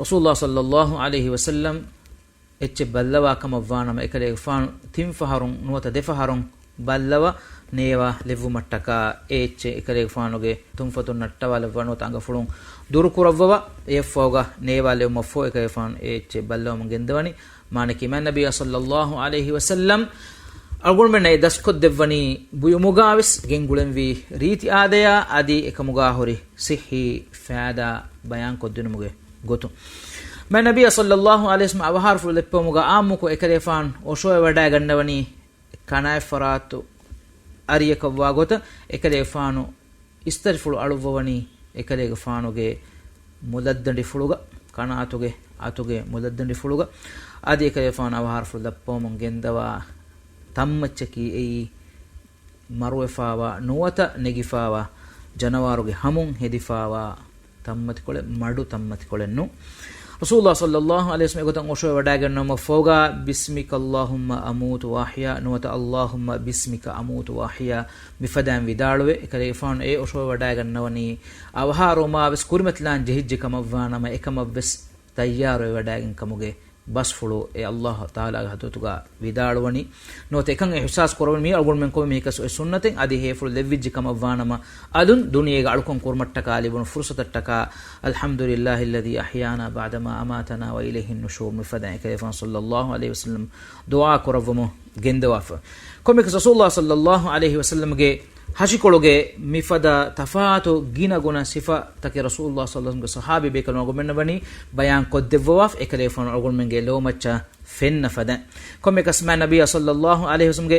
ރަސޫލުﷲ ޞައްލައްލާހު ޢަލައިހި ވަސައްލަމް އެއްޗެއް ބައްލަވާ ކަމަށްވާނަމަ، އެކަލޭގެފާނު ތިން ފަހަރުން ނުވަތަ ދެ ފަހަރުން ބައްލަވާ ނޭވާލެއްވުމަށްޓަކާ، އެ އެއްޗެއް އެކަލޭގެފާނުގެ ތުންފަތުން ނައްޓަވާލައްވާ ނުވަތަ އަނގަފުޅުން ދުރުކުރައްވަވާ، އެއަށްފަހުގަ ނޭވާލެއްވުމަށްފަހު އެކަލޭގެފާނު އެ އެއްޗެއް ބައްލަވަމުން ގެންދަވަނީ. މާނައަކީ މާ ނަބިއްޔާ ޞައްލައްލާހު ޢަލައިހި ވަސައްލަމް އަޅުގަނޑުމެންނަށް އެ ދަސްކޮށްދެއްވަނީ ބުއިމުގާވެސް ގެންގުޅެންވީ ރީތި އާދަޔާ އަދި އެކަމުގާ ހުރި ޞިއްޙީ ފާއިދާ ބަޔާންކޮށްދިނުމުގެ ގޮތުން. މާ ނަބިއްޔާ ޞައްލައްލާހު ޢަލައިހި ވަސައްލަމް އަވަހާރަފުޅު ލެއްޕެވުމުގަ ޢާއްމުކޮށް އެކަލޭފާނު އޮށޯވެވަޑައިގަންނަވަނީ ކަނާތްފަރާތު އަރިއަކަށްވާ ގޮތަށް. އެކަލޭގެފާނު އިސްތަށިފުޅު އަޅުއްވަވަނީ އެކަލޭގެފާނުގެ މުލައްދަނޑިފުޅުގަ، ކަނާތުގެ އަތުގެ މުލައްދަނޑިފުޅުގަ. އަދި އެކަލޭގެފާނު އަވަހާރަފުޅު ލައްޕަވަމުން ގެންދަވާ ތަންމައްޗަކީ އެއީ މަރުވެފާވާ ނުވަތަ ނެގިފާވާ ޖަނަވާރުގެ ހަމުން ހެދިފާވާ ތަންމަތިކޮޅެއް، މަޑު ތަންމަތިކޮޅެއް ނޫން. ރަސޫލުﷲ ޞައްލައްލާހު ޢަލައިހި ވަސައްލަމް އެގޮތަށް އޮށޯވެވަޑައިގަންނަވުމަށްފަހުގަ، بسمك اللهم أموت وأحيا ނުވަތަ اللهم باسمك أموت وأحيا މިފަދައިން ވިދާޅުވެ، އެކަލޭގެފާނު އެ އޮށޯވެވަޑައިގަންނަވަނީ އަވަހާރަވުމާވެސް ކުރިމަތިލާން ޖެހިއްޖެ ކަމަށްވާނަމަ، އެކަމަށްވެސް ތައްޔާރުވެވަޑައިގެން ކަމުގެ ބަސްފުޅު އެ ﷲ ތަޢާލާގެ ޙަޟްރަތުގަ ވިދާޅުވަނީ. ނުވަތަ އެކަން އިޙްސާސް ކުރައްވަނީ މީ އަޅުގަނޑުމެން ކޮންމެ މީހަކަސް އޮތް ސުންނަތެއް، އަދި ހޭފުޅު ލެއްވިއްޖެ ކަމަށްވާނަމަ، އަލުން ދުނިޔޭގަ އަޅުކަން ކުރުމަށްޓަކާ ލިބުނު ފުރުޞަތަށްޓަކާ، الحمد لله الذي أحيانا بعدما أماتنا وإليه النشور މިފަދައިން އެކަލޭގެފާނު ޞައްލައްލާހު ޢަލައިހި ވަސައްލަމް ދުޢާ ކުރައްވަމުން ގެންދަވާފަ. ކޮންމެއަކަސް ރަސޫލުﷲ ޞައްލައްލާހު ޢަލައިހި ވަސައްލަމްގެ ހަށިކޮޅުގެ މިފަދަ ތަފާތު ގިނަ ގުނަ ސިފަތަކެއް ރަސޫލުﷲ ޞައްލައްލާހު ޢަލައިހި ވަސައްލަމްގެ ޞަޙާބީ ބޭކަލުން އަޅުގަނޑުމެންނަށް ވަނީ ބަޔާން ކޮށްދެއްވަވާފަ، އެކަލޭގެފާނު އަޅުގަނޑުމެންގެ ލޯމައްޗަށް ފެންނަ ފަދައިން. ކޮންމެއަކަސް މާ ނަބިއްޔާ ޞައްލައްލާހު ޢަލައިހި ވަސައްލަމްގެ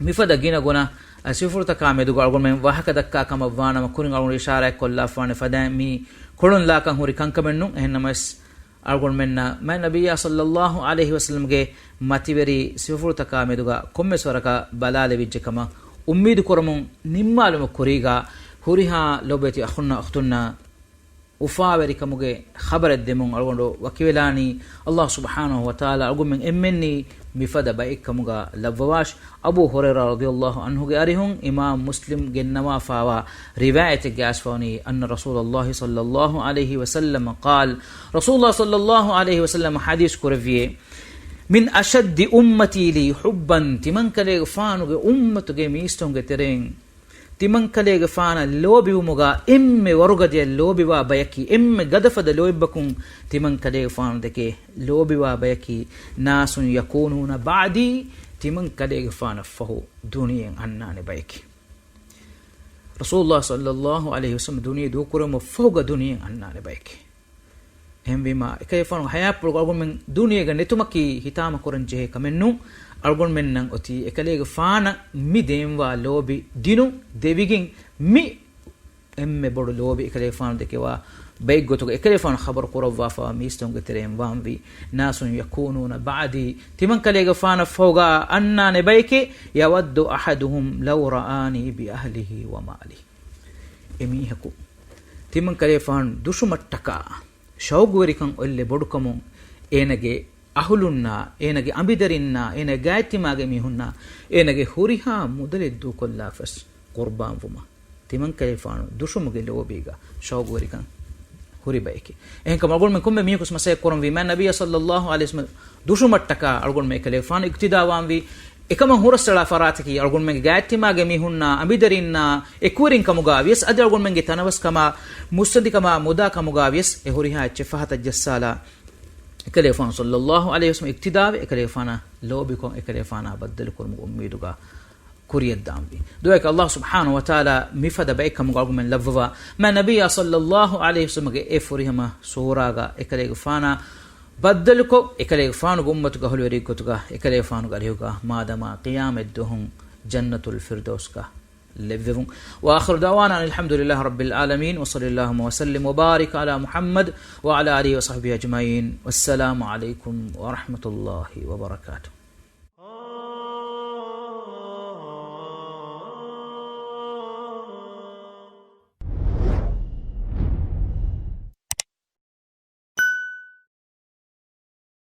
މިފަދަ ގިނަ ގުނަ ސިފަފުޅުތަކާ މެދުގަ އަޅުގަނޑުމެން ވާހަކަ ދައްކާ ކަމަށް ވާނަމަ، ކުރިން އަޅުގަނޑު އިޝާރާތް ކޮށްލާފާނެ ފަދައިން މީ ކޮޅުން ލާކަން ހުރި ކަންކަމެއް ނޫން. އެހެންނަމަވެސް، އަޅުގަނޑުމެންނަށް މާ ނަބިއްޔާ ޞައްލައްލާހު ޢަލައިހި ވަސައްލަމްގެ މަތިވެރި ސިފަފުޅުތަކާ މެދުގަ ކޮންމެސް ވަރަކަށް ބަލާލެވިއްޖެ ކަމަށް އުއްމީދު ކުރަމުން ނިންމާލުމަށް ކުރީގަ، ހުރިހާ ލޯބިވެތި އަޚުންނާ އުޚްތުންނަށް އުފާވެރިކަމުގެ ޚަބަރެއް ދެމުން އަޅުގަނޑު ވަކިވެލާނީ. ﷲ ސުބްޙާނަހޫ ވަތަޢާލާ އަޅުގަނޑުމެން އެންމެންނީ މިފަދަ ބައެއްކަމުގަ ލައްވަވާށި. އަބޫ ހުރައިރާ ރަޟިޔައްލާހު ޢަންހުގެ އަރިހުން އިމާމް މުސްލިމް ގެންނަވާފާވާ ރިވާޔަތެއްގައި އައިސްފަވަނީ، أن رسول الله صلى الله عليه وسلم قال، ރަސޫލުﷲ ޞައްލައްލާހު ޢަލައިހި ވަސައްލަމަ ޙަދީޘް ކުރެއްވިއޭ، من أشد أمتي لي حبا، ތިމަންކަލޭގެފާނުގެ އުއްމަތުގެ މީސްތަކުންގެ ތެރެއިން ތިމަންކަލޭގެފާނަށް ލޯބިވުމުގަ އެންމެ ވަރުގަދަޔަށް ލޯބިވާ ބަޔަކީ، އެންމެ ގަދަފަދަ ލޯތްބަކުން ތިމަންކަލޭގެފާނު ދެކެ ލޯބިވާ ބަޔަކީ، ناس يكونون بعدي، ތިމަންކަލޭގެފާނަށް ފަހު ދުނިޔެއަށް އަންނާނެ ބަޔަކީ. ރަސޫލުﷲ ޞައްލަﷲ ޢަލައިހި ވަސައްލަމަ ދުނިޔެ ދޫކުރުމަށް ފަހުގަ ދުނިޔެއަށް އަންނާނެ ބަޔަކީ. އެހެންވީމާ، އެކަލޭގެފާނުގެ ޙަޔާތްޕުޅުގަ އަޅުގަނޑުމެން ދުނިޔޭގަ ނެތުމަކީ ހިތާމަކުރަން ޖެހޭ ކަމެއް ނޫން. އަޅުގަނޑުމެންނަށް އޮތީ އެކަލޭގެފާނަށް މި ދޭންވާ ލޯބި ދިނުން ދެވިގެން، މި އެންމެ ބޮޑު ލޯބި އެކަލޭގެފާނު ދެކެވާ ބައެއްގޮތުގަ އެކަލޭގެފާނު ޚަބަރު ކުރައްވާފަވާ މީސްތަކުންގެ ތެރެއިން ވާންވީ. ناس يكونون بعدي، ތިމަންކަލޭގެފާނަށް ފަހުގަ އަންނާނެ ބަޔެކޭ، يود أحدهم لو رآني بأهله ومالي. އެމީހަކު ތިމަންކަލޭގެފާނު ދުށުމަށްޓަކާ ޝައުގުވެރިކަން އޮތްލެއް ބޮޑުކަމުން، އޭނަގެ އަހުލުންނާ، އޭނަގެ އަނބިދަރިންނާ، އޭނަގެ ގާތްތިމާގެ މީހުންނާ، އޭނަގެ ހުރިހާ މުދަލެއް ދޫކޮށްލާފަސް ޤުރްބާންވުމަށް ތިމަންކަލޭގެފާނު ދުށުމުގެ ލޯބީގަ ޝައުގުވެރިކަން ހުރި ބަޔެކޭ. އެހެންކަމުން އަޅުގަނޑުމެން ކޮންމެ މީހަކުސް މަސައްކަތް ކުރަންވީމާ، ނަބިއްޔާ ޞައްލަﷲ ޢަލައިހި ވަސައްލަމަ ދުށުމަށްޓަކާ އަޅުގަނޑުމެން އެކަލޭގެފާނު އިޤްތިދާވާންވީ. އެކަމަށް ހުރަސްއަޅާ ފަރާތަކީ އަޅުގަނޑުމެންގެ ގާތްތިމާގެ މީހުންނާ، އަނބިދަރިންނާ، އެކުވެރިން ކަމުގަ ވިޔަސް، އަދި އަޅުގަނޑުމެންގެ ތަނަވަސްކަމާ، މުއްސަނދިކަމާ، މުދާ ކަމުގަ ވިޔަސް، އެ ހުރިހާ އެއްޗެއް ފަހަތަށް ޖައްސާލާ، އެކަލޭގެފާނު ޞައްލަﷲ ޢަލައިހި ވަސައްލަމަ އިޤްތިދާވެ، އެކަލޭގެފާނާ ލޯބިކޮށް، އެކަލޭގެފާނާ ބައްދަލުކުރުމުގެ އުއްމީދުގަ ކުރިޔަށްދާންވީ. ދުޢާއަކީ ﷲ ސުބްޙާނަހޫ ވަތަޢާލާ މިފަދަ ބައެއްކަމުގަ އަޅުގަނޑުމެން ލައްވަވާ، މާތް ނަބިއްޔާ ޞައްލަﷲ ޢަލައިހި ވަސައްލަމަގެ އެ ފުރިހަމަ ސޫރާގަ އެކަލޭގެފާނާ ބައްދަލުކޮށް، އެކަލޭގެފާނުގެ އުއްމަތުގެ އަހުލުވެރިއެއް ގޮތުގަ އެކަލޭގެފާނުގެ އަރިހުގަ މާދަމާ ޤިޔާމަތްދުވަހު ޖަންނަތުލް ފިރްދައުސްގަ ލެއްވެވުން. وآخر دعوانا أن الحمد لله رب العالمين، وصل اللهم وسلم وبارك على محمد وعلى آله وصحبه أجمعين. والسلام عليكم ورحمة الله وبركاته.